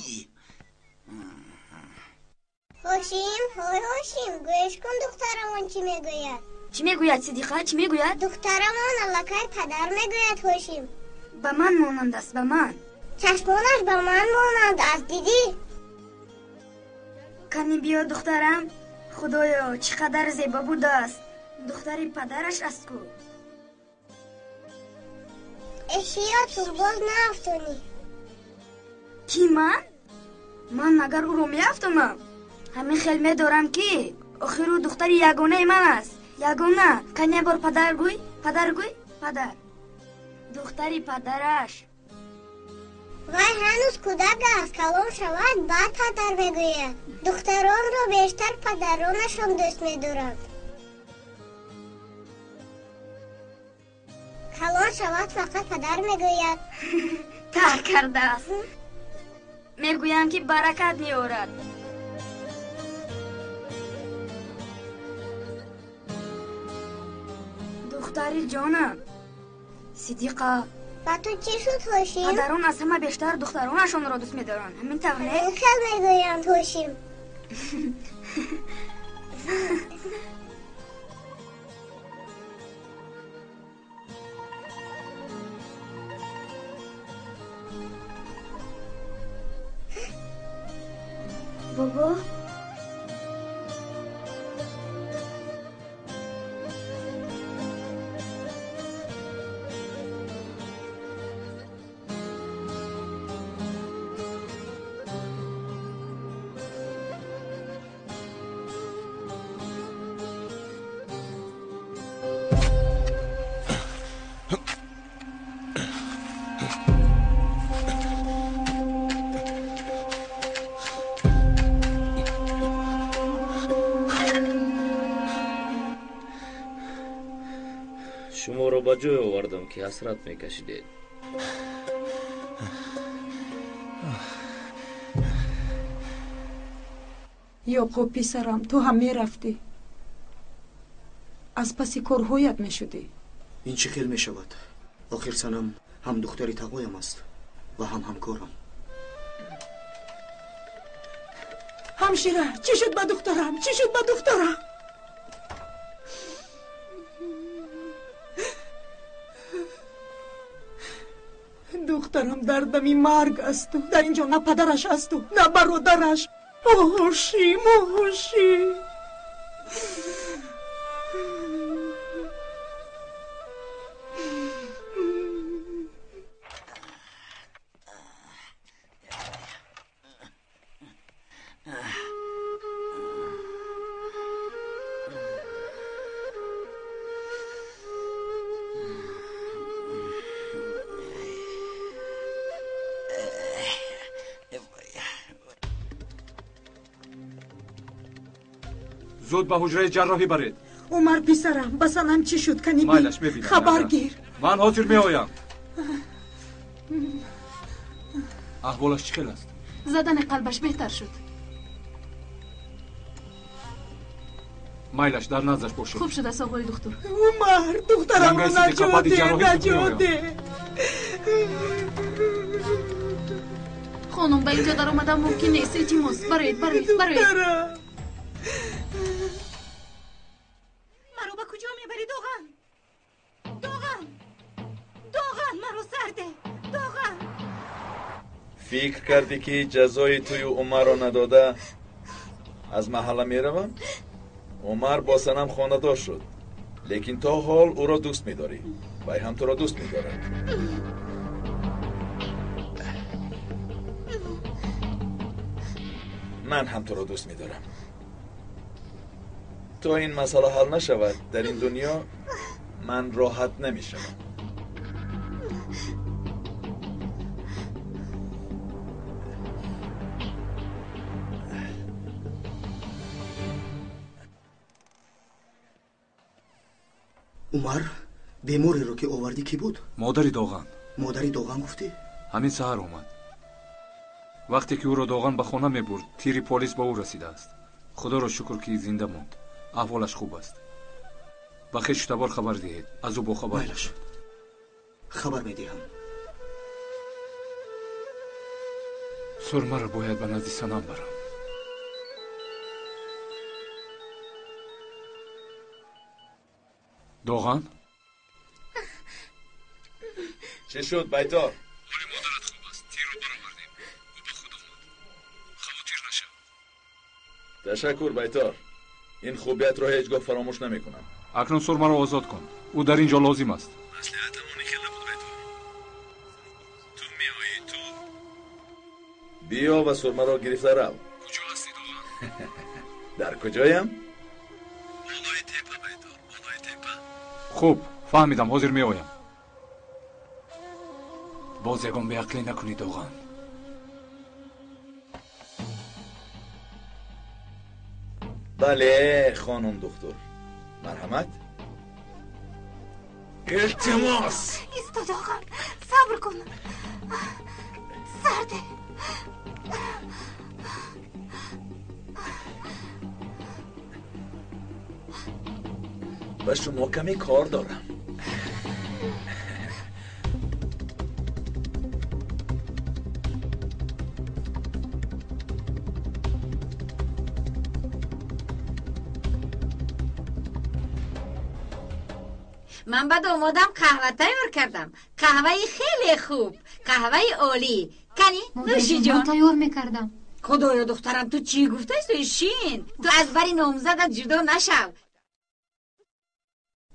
[SPEAKER 7] Ҳошим, ҳой Ҳошим, гӯш кун, духтарамон чӣ мегӯяд.
[SPEAKER 15] Чӣ мегӯяд, Сидиқа, чӣ мегӯяд?
[SPEAKER 7] Духтарамон аллакай падар мегӯяд, Ҳошим.
[SPEAKER 15] Ба ман монанд аст, ба ман.
[SPEAKER 7] Чашмонаш ба ман монанд аст, дидӣ?
[SPEAKER 15] Кани биё, духтарам. Худоё, чӣ қадар зебо будааст. Духтари падараш аст ку.
[SPEAKER 7] Эшиё, ту боз наафтонӣ.
[SPEAKER 15] Кӣ, ман? Ман магар ӯро меафтонам? Ҳамин хел медорам, ки охир ӯ духтари ягонаи ман аст. Ягона. Кани як бор падар гӯй, падар гӯй, падар. Духтари падараш.
[SPEAKER 7] Вай ҳанӯз кӯдак аст, калон шавад, баъд падар мегӯяд. Духтаронро бештар падаронашон дӯст медоранд. Калон шавад, фақат падар мегӯяд.
[SPEAKER 15] Таҳ кардааст. Мегӯянд, ки баракат меорад. Духтари ҷонам, Сидиқа.
[SPEAKER 7] Ба ту чӣ шуд, Ҳошим?
[SPEAKER 15] Падарон аз ҳама бештар духтаронашонро дӯст медоранд. Ҳамин тавр не?
[SPEAKER 7] Ҳамин хел мегӯянд, Ҳошим.
[SPEAKER 15] Бобо,
[SPEAKER 19] Шуморо ба ҷой овардам, ки ҳасрат мекашидед.
[SPEAKER 9] Ёқуб писарам, ту ҳам мерафтӣ. Аз паси корҳоят мешудӣ.
[SPEAKER 18] Ин чӣ хел мешавад? Охир Санам ҳам духтари тағоям аст ва ҳам ҳамкорам.
[SPEAKER 9] Ҳамшира, чӣ шуд ба духтарам? Чӣ шуд ба духтарам? Духтарам дар дами марг асту. Дар ин ҷо на падараш асту, на бародараш. Ҳошим, Ҳошим.
[SPEAKER 1] Зуд ба ҳуҷраи ҷарроҳӣ баред.
[SPEAKER 9] Умар писарам, ба Санам чӣ шуд? Кани бин,
[SPEAKER 1] Майлаш, мебинам.
[SPEAKER 9] Хабар гир.
[SPEAKER 1] Ман ҳозир меоям. Аҳволаш чӣ хел аст?
[SPEAKER 4] Задани қалбаш беҳтар шуд.
[SPEAKER 1] Майлаш, дар наздаш бошед.
[SPEAKER 4] Хуб шудааст, оғои духтур.
[SPEAKER 9] Умар, духтарамро
[SPEAKER 1] Янгаи Сиддиқа баъди
[SPEAKER 9] наҷот деҳ,
[SPEAKER 1] ҷарроҳӣ зуд
[SPEAKER 9] наҷот
[SPEAKER 1] меоям.
[SPEAKER 9] деҳ.
[SPEAKER 4] Хонум, ба инҷо даромадан мумкин нест. Илтимос, бароед, бароед, бароед.
[SPEAKER 9] Духтарам.
[SPEAKER 4] Маро ба куҷо мебарӣ, Доған? Доған! Доған, маро сар деҳ! Доған!
[SPEAKER 8] Фикр кардӣ, ки ҷазои тую Умарро надода аз маҳалла меравам? Умар бо Санам хонадор шуд, лекин то ҳол ӯро дӯст медорӣ. Вай ҳам туро дӯст медорад. Ман ҳам туро дӯст медорам. То ин масъала ҳал нашавад, дар ин дунё ман роҳат намешавам.
[SPEAKER 18] Умар, бемореро ки овардӣ, кӣ буд?
[SPEAKER 1] Модари Доған.
[SPEAKER 18] Модари Доған гуфтӣ?
[SPEAKER 1] Ҳамин саҳар омад. Вақте ки ӯро Доған ба хона мебурд, тири полис ба ӯ расидааст. Худоро шукр, ки зинда монд. Аҳволаш хуб аст. Ба хешу табор хабар диҳед, аз ӯ бохабар
[SPEAKER 18] Майлаш,
[SPEAKER 1] бошед.
[SPEAKER 18] Хабар медиҳам.
[SPEAKER 1] Сурмаро бояд ба назди Санам барам. Доған?
[SPEAKER 8] Чӣ шуд, Байтор?
[SPEAKER 1] Ҳоли модарат хуб аст. Тирро баровардем. Ӯ ба худ омад. Хавотир нашав.
[SPEAKER 8] Ташаккур, Байтор. Ин хубиятро ҳеҷ гоҳ фаромӯш намекунам.
[SPEAKER 1] Акнун Сурмаро озод кун. Ӯ дар ин ҷо лозим аст.
[SPEAKER 8] Маслиҳатам он хел набуд, Байтор. Ту меоӣ, ту биё ва Сурмаро гирифта рав.
[SPEAKER 1] Куҷо ҳастӣ, Доған?
[SPEAKER 8] Дар куҷоям? Болои тепа, Байтор, болои тепа.
[SPEAKER 1] Хуб, фаҳмидам, ҳозир меоям. Боз ягон беақлӣ накунӣ, Доған.
[SPEAKER 8] Бале, хонум духтур, марҳамат. Илтимос.
[SPEAKER 4] Исто, Доған, сабр кун. Сар деҳ.
[SPEAKER 8] Ба шумо каме кор дорам.
[SPEAKER 6] Ман ба домодам қаҳва тайёр кардам. Қаҳваи хеле хуб, қаҳваи олӣ. Кани, нӯши
[SPEAKER 4] Модарҷон,
[SPEAKER 6] ҷон.
[SPEAKER 4] ман тайёр мекардам.
[SPEAKER 6] Худоё, духтарам, ту чӣ гуфтаисту? Шин, ту аз бари номзадат ҷудо нашав.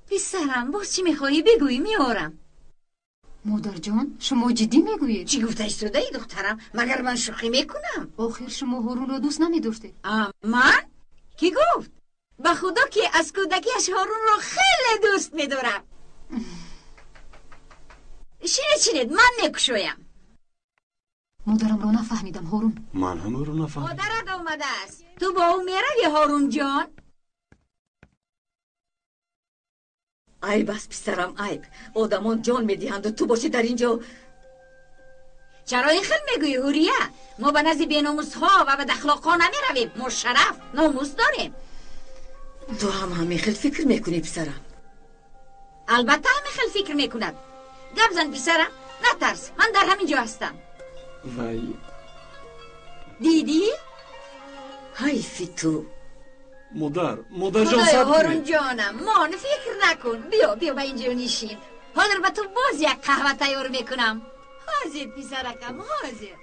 [SPEAKER 6] Писарам, боз чӣ мехоҳӣ, бигӯй, меорам.
[SPEAKER 4] Модарҷон, шумо ҷиддӣ мегӯед?
[SPEAKER 6] Чӣ гуфтаистодаи, духтарам? Магар ман шӯхӣ мекунам?
[SPEAKER 4] Охир шумо Ҳорунро дӯст намедоштед.
[SPEAKER 6] Ман? Кӣ гуфт? Ба худо, ки аз кӯдакиаш Ҳорунро хеле дӯст медорам. Шинед, шинед, ман мекушоям.
[SPEAKER 4] Модарамро нафаҳмидам, Ҳорун.
[SPEAKER 12] Ман ҳам ӯро нафаҳмидам.
[SPEAKER 6] Модарат омадааст. Ту бо ӯ меравӣ, Ҳорунҷон?
[SPEAKER 13] Айб аст, писарам, айб. Одамон ҷон медиҳанду ту бошӣ дар ин ҷо.
[SPEAKER 6] Чаро ин хел мегӯӣ, Ҳурия? Мо ба назди беномусҳо ва бадахлоқҳо намеравем. Мо шараф, номус дорем.
[SPEAKER 13] Ту ҳам ҳамин хел фикр мекунӣ, писарам?
[SPEAKER 6] Албатта, ҳамин хел фикр мекунад. Гап зан, писарам, натарс, ман дар ҳамин ҷо ҳастам.
[SPEAKER 18] Вай.
[SPEAKER 6] Дидӣ?
[SPEAKER 13] Ҳайфи ту.
[SPEAKER 20] Модар, модарҷон,
[SPEAKER 6] Худоё,
[SPEAKER 20] сабр кунед.
[SPEAKER 6] Ҳорунҷонам, мон, фикр накун. Биё, биё, ба инҷо нишин. Ҳозир ба ту боз як қаҳва тайёр мекунам. Ҳозир, писаракам, ҳозир.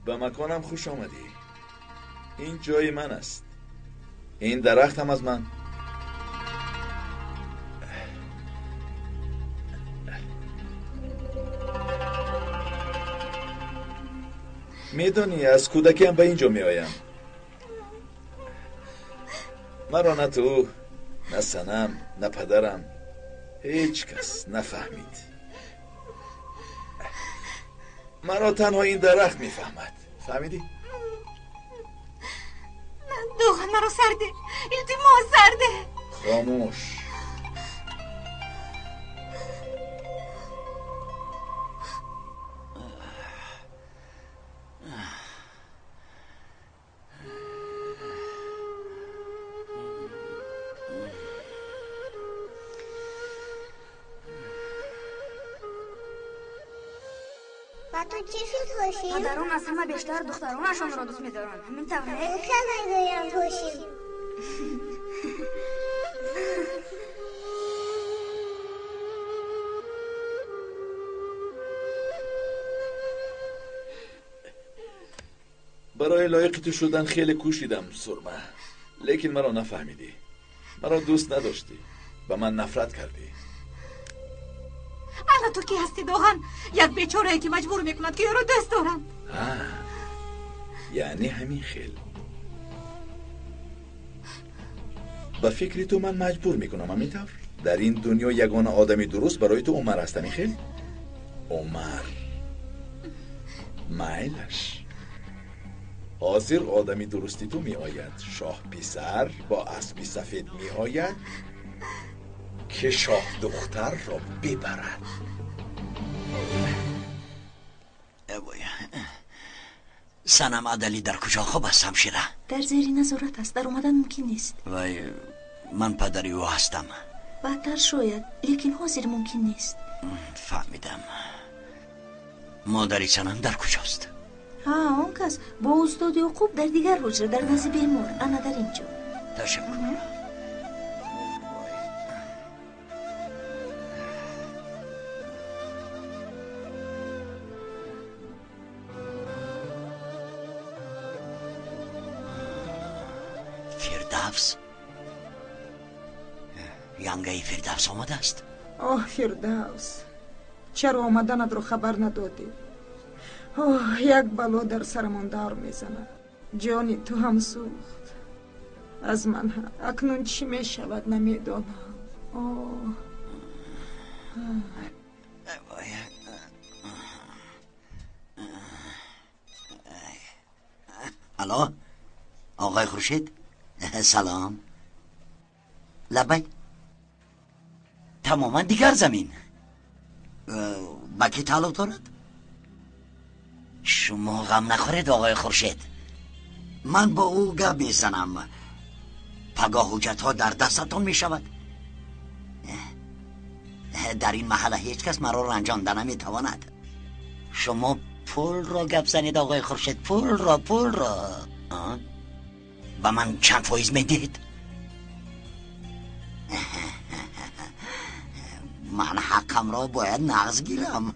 [SPEAKER 8] Ба маконам хуш омадӣ. Ин ҷои ман аст. Ин дарахт ҳам аз ман. Медонӣ, аз кӯдакиам ба ин ҷо меоям. Маро на ту, на Санам, на падарам, ҳеҷ кас нафаҳмид. Маро танҳо ин дарахт мефаҳмад. Фаҳмидӣ?
[SPEAKER 4] Сурмаро сарде, илтимос, сарде.
[SPEAKER 8] Хомӯш.
[SPEAKER 7] Ба ту чӣ шуд, Ҳошим?
[SPEAKER 15] Падарон аз ҳама бештар духтаронашонро дӯст медоранд. Ҳамин тавр не?
[SPEAKER 7] Хел мегӯям, Ҳошим.
[SPEAKER 8] Барои лоиқи ту шудан хеле кӯшидам, Сурма, лекин маро нафаҳмидӣ, маро дӯст надоштӣ, ба ман нафрат кардӣ.
[SPEAKER 4] Ана ту кӣ ҳастӣ, Доған? Як бечорае ки маҷбур мекунад, ки ӯро дӯст дорам.
[SPEAKER 8] Яъне ҳамин хел. Ба фикри ту ман маҷбур мекунам, ҳамин тавр? Дар ин дунё ягона одами дуруст барои ту Умар аст, ҳамин хел? Умар майлаш. Ҳозир одами дурусти ту меояд. Шоҳ писар бо аспи сафед меояд, ки шоҳ духтарро бибарад.
[SPEAKER 14] Санам Адалӣ дар куҷо хоб аст, ҳамшира?
[SPEAKER 4] Дар зери назорат аст, дар омадан мумкин нест.
[SPEAKER 14] Вай, ман падари ӯ ҳастам.
[SPEAKER 4] Баъдтар шояд, лекин ҳозир мумкин нест.
[SPEAKER 14] Фаҳмидам. Модари Санам дар куҷост?
[SPEAKER 4] Ҳа, он кас бо устод Ёқуб дар дигар ҳуҷра, дар назди бемор, ана дар ин ҷо.
[SPEAKER 14] Ташаккур. Фирдавс, янгаи Фирдавс омадааст.
[SPEAKER 9] Оҳ, Фирдавс, чаро омаданатро хабар надодӣ? Оҳ, як бало дар сарамон давр мезанад. Ҷони ту ҳам сӯхт, аз ман ҳам. Акнун чӣ мешавад, намедонам. Оҳ.
[SPEAKER 14] Алло, оғои Хуршед, салом. Лабай, тамоман дигар замин ба кӣ тааллуқ дорад? Шумо ғам нахӯред, оғои Хуршед, ман бо ӯ гап мезанам. Пагоҳ ҳуҷҷатҳо дар дастатон мешавад. Дар ин маҳалла ҳеҷ кас маро ранҷонда наметавонад. Шумо пулро гап занед, оғои Хуршед, пулро, пулро. Ба ман чанд фоиз медиҳед? Ман ҳаққамро бояд нағз гирам.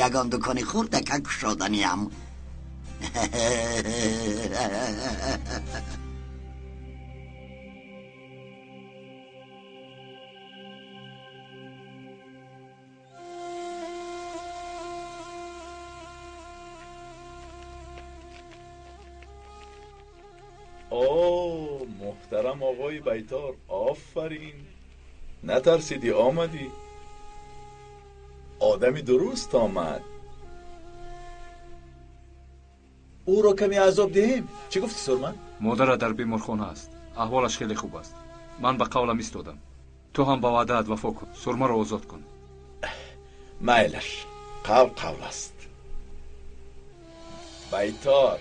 [SPEAKER 14] Ягон дукони хурдака кушоданиям.
[SPEAKER 8] О, муҳтарам оғои Байтор, офарин! Натарсидӣ, омадӣ. Одами дуруст омад. Ӯро каме азоб диҳем. Чӣ гуфтӣ, Сурма?
[SPEAKER 1] Модарат дар беморхона аст, аҳволаш хеле хуб аст. Ман ба қавлам истодам. Ту ҳам ба ваъдаат вафо кун, Сурмаро озод кун.
[SPEAKER 8] Майлаш, қавл қавл аст. Байтор,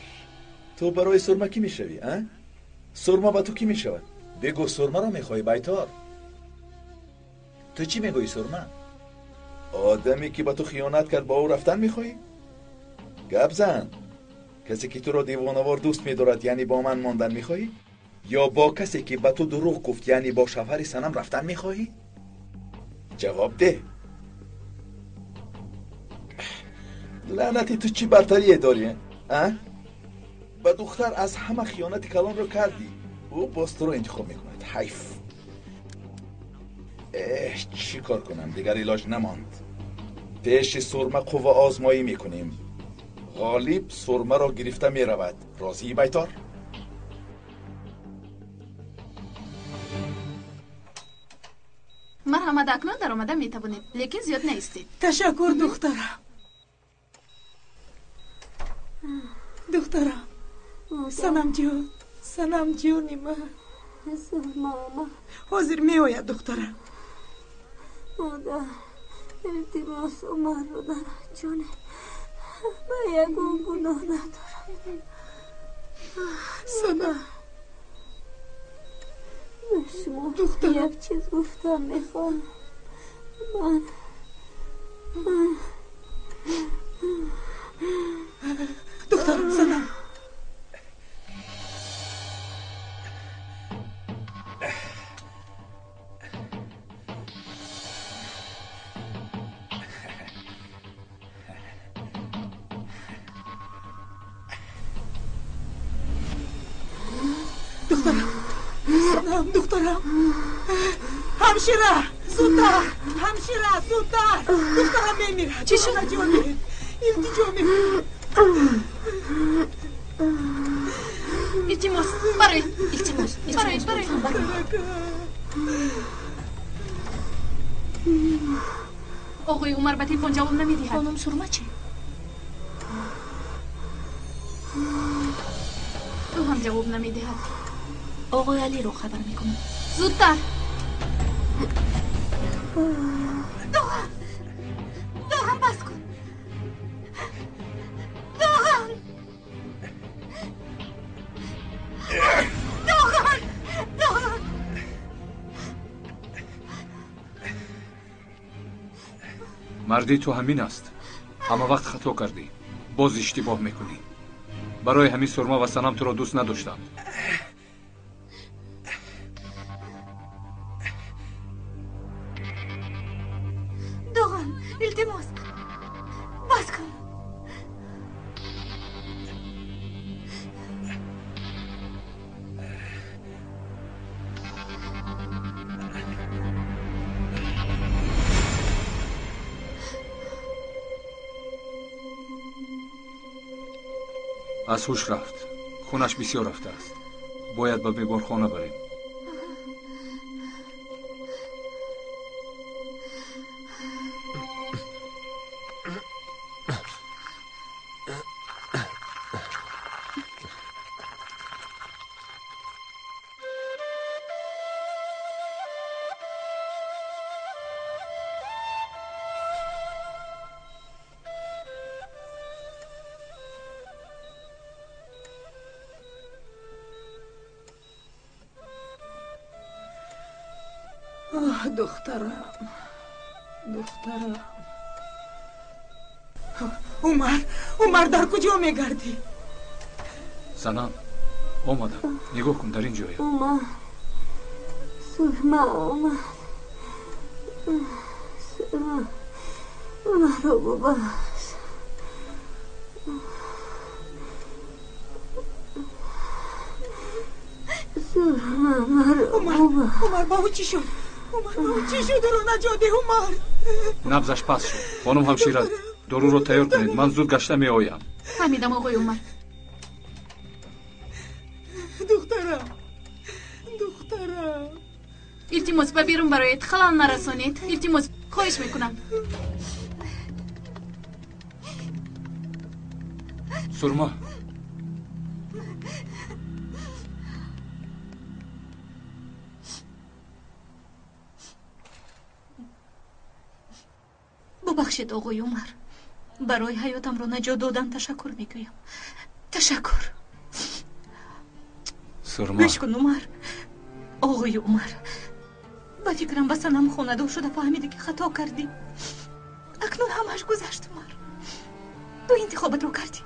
[SPEAKER 8] ту барои Сурма кӣ мешавӣ, а? Сурма ба ту кӣ мешавад? Бигӯ, Сурмаро мехоҳӣ, Байтор? Ту чӣ мегӯӣ, Сурма? Одаме ки ба ту хиёнат кард, бо ӯ рафтан мехоҳӣ? Гап зан. Касе ки туро девонавор дӯст медорад, яъне бо ман мондан мехоҳӣ? Ё бо касе ки ба ту дурӯғ гуфт, яъне бо шавҳари Санам рафтан мехоҳӣ? Ҷавоб деҳ. Лаънати ту чӣ бартарие дорӣ, а? Ба духтар аз ҳама хиёнати калонро кардӣ, ӯ боз туро интихоб мекунад. Ҳайф. Эҳ, чӣ кор кунам, дигар илоҷ намонд. Пеши Сурма қувваозмоӣ мекунем. Ғолиб Сурмаро гирифта меравад. Розии, Байтор?
[SPEAKER 11] Марҳамат, акнун даромада метавонед, лекин зиёд наистед.
[SPEAKER 9] Ташаккур, духтарам. Духтарам, Санамҷон, Санам ҷони ман.
[SPEAKER 17] Сурма омад.
[SPEAKER 9] Ҳозир меояд духтарам.
[SPEAKER 17] Модар, илтимос Умарро наранҷонед. Ман ягон гуноҳ надорам.
[SPEAKER 9] Санам.
[SPEAKER 17] Ба шумо як чиз гуфтан мехоҳам. Ман
[SPEAKER 9] духтарам Санам. Духтарам, Санам, духтарам. Ҳамшира, зудтар, ҳамшира, зудтар. Духтарам мемирад.
[SPEAKER 11] Чӣ шуд?
[SPEAKER 9] Наҷот, илтиҷо мекунам.
[SPEAKER 11] Илтимос, бароед, илтимос, бароед, бароед. Оғои Умар ба телефон ҷавоб намедиҳад.
[SPEAKER 4] Хонум Сурма чӣ?
[SPEAKER 11] Ӯ ҳам ҷавоб намедиҳад.
[SPEAKER 4] Оғои Алиро хабар мекунам.
[SPEAKER 11] Зудтар.
[SPEAKER 4] Доған! Доған, бас кун! Доған! Доған! Доған!
[SPEAKER 1] Мардии ту ҳамин аст. Ҳама вақт хато кардӣ. Боз иштибоҳ мекунӣ. Барои ҳамин Сурма ва Санам туро дӯст надоштанд.
[SPEAKER 4] Доған, илтимос, бас кун.
[SPEAKER 1] Аз ҳуш рафт. Хунаш бисёр рафтааст. Бояд ба беморхона барем.
[SPEAKER 9] Оҳ, духтарам, духтарам. Умар, Умар, дар куҷо мегардӣ?
[SPEAKER 1] Санам, омадам. Нигоҳ кун, дар ин ҷоя.
[SPEAKER 17] Умар, Сурма омад. Сурма, маро бубахш. Сурма, маро
[SPEAKER 9] Умар, Умар, ба ӯ чӣ шуд? Умар, ба ӯ чӣ шуд? Ӯро наҷот деҳ, Умар.
[SPEAKER 1] Набзаш паст шуд. Хонум ҳамшира, доруро тайёр кунед. Ман зуд гашта меоям.
[SPEAKER 11] Фаҳмидам, оғои Умар.
[SPEAKER 9] Духтарам, духтарам.
[SPEAKER 11] Илтимос, ба берун бароед, халал нарасонед. Илтимос, хоҳиш мекунам.
[SPEAKER 1] Сурма.
[SPEAKER 4] Бубахшед, оғои Умар. Барои ҳаётамро наҷот додан ташаккур мегӯям. Ташаккур.
[SPEAKER 1] Сурма.
[SPEAKER 4] Гӯш кун, Умар. Оғои Умар, ба фикрам ба Санам хонадор шуда фаҳмидӣ ки хато кардӣ. Акнун ҳамааш гузашт, Умар. Ту интихобатро кардӣ.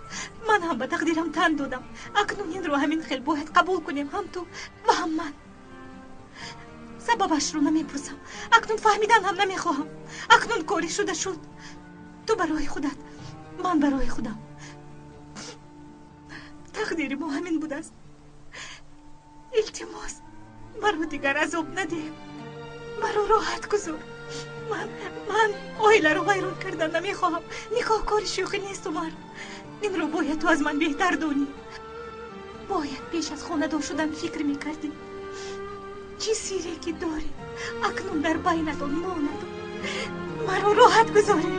[SPEAKER 4] Ман ҳам ба тақдирам тан додам. Акнун инро ҳамин хел бояд қабул кунем, ҳам ту ва ҳам ман. Сабабашро намепурсам. Акнун фаҳмидан ҳам намехоҳам. Акнун корӣ шуда шуд. Ту барои худат, ман барои худам. Тақдири мо ҳамин будааст. Илтимос, маро дигар азоб надеҳ. Маро роҳат гузор. Ман оиларо вайрон кардан намехоҳам. Никоҳ кори шӯхӣ нест, Умар. Инро бояд ту аз ман беҳтар донӣ. Бояд пеш аз хонадор шудан фикр мекардӣ. Чӣ сире ки доред акнун дар байнатон монад. Маро роҳат гузоред.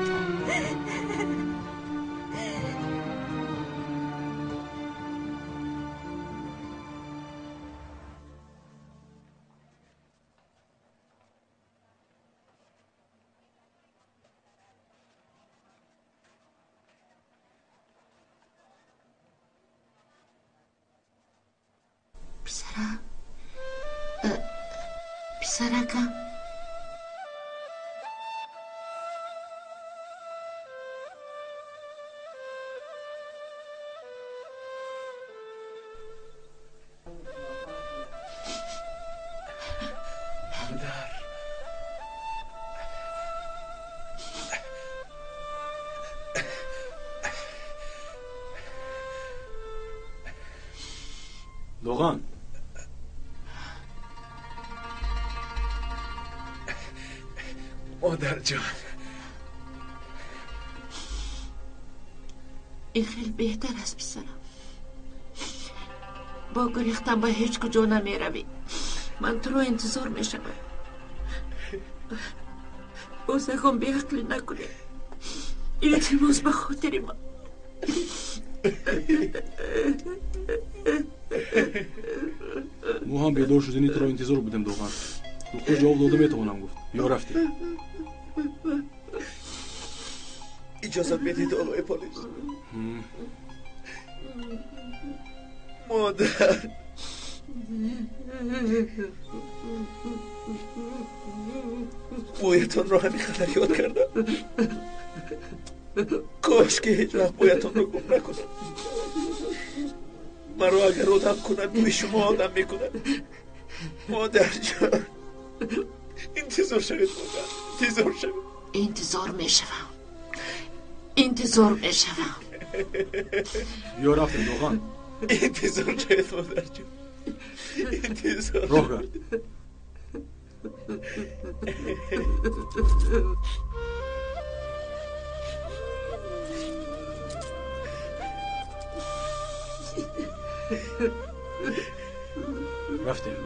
[SPEAKER 13] Писарам, писаракам.
[SPEAKER 5] Доған.
[SPEAKER 8] Модарҷон.
[SPEAKER 13] Ин хеле беҳтар аст, писарам. Бо гурехтан ба ҳеҷ куҷо намеравӣ. Ман туро интизор мешавам. Боз ягон беақлӣ накунӣ. Илтимос, ба хотири ман.
[SPEAKER 5] Мо ҳам бедор шудани туро интизор будем, Доған. Духтур ҷавоб дода метавонам гуфт. Биё, рафтем.
[SPEAKER 8] Иҷозат медиҳед, оғои полис? Модар. Бӯятонро ҳамин қадар ёд кардам. Кош ки ҳеҷ вақт бӯятонро гум накунам. Маро агар одам кунад, бӯи шумо одам мекунад. Модарҷон, интизор шавед, модар, интизор шавед.
[SPEAKER 13] Интизор мешавам, интизор мешавам.
[SPEAKER 5] Биё, рафтем, Доған.
[SPEAKER 8] Интизор шавед, модарҷон, интизор.
[SPEAKER 5] Роҳ гард. Рафтем.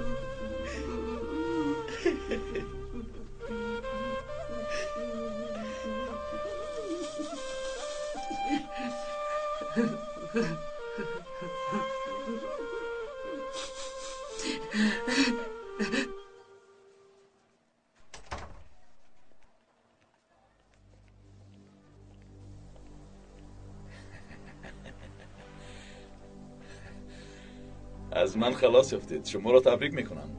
[SPEAKER 8] Аз ман халос ёфтед. Шуморо табрик мекунам.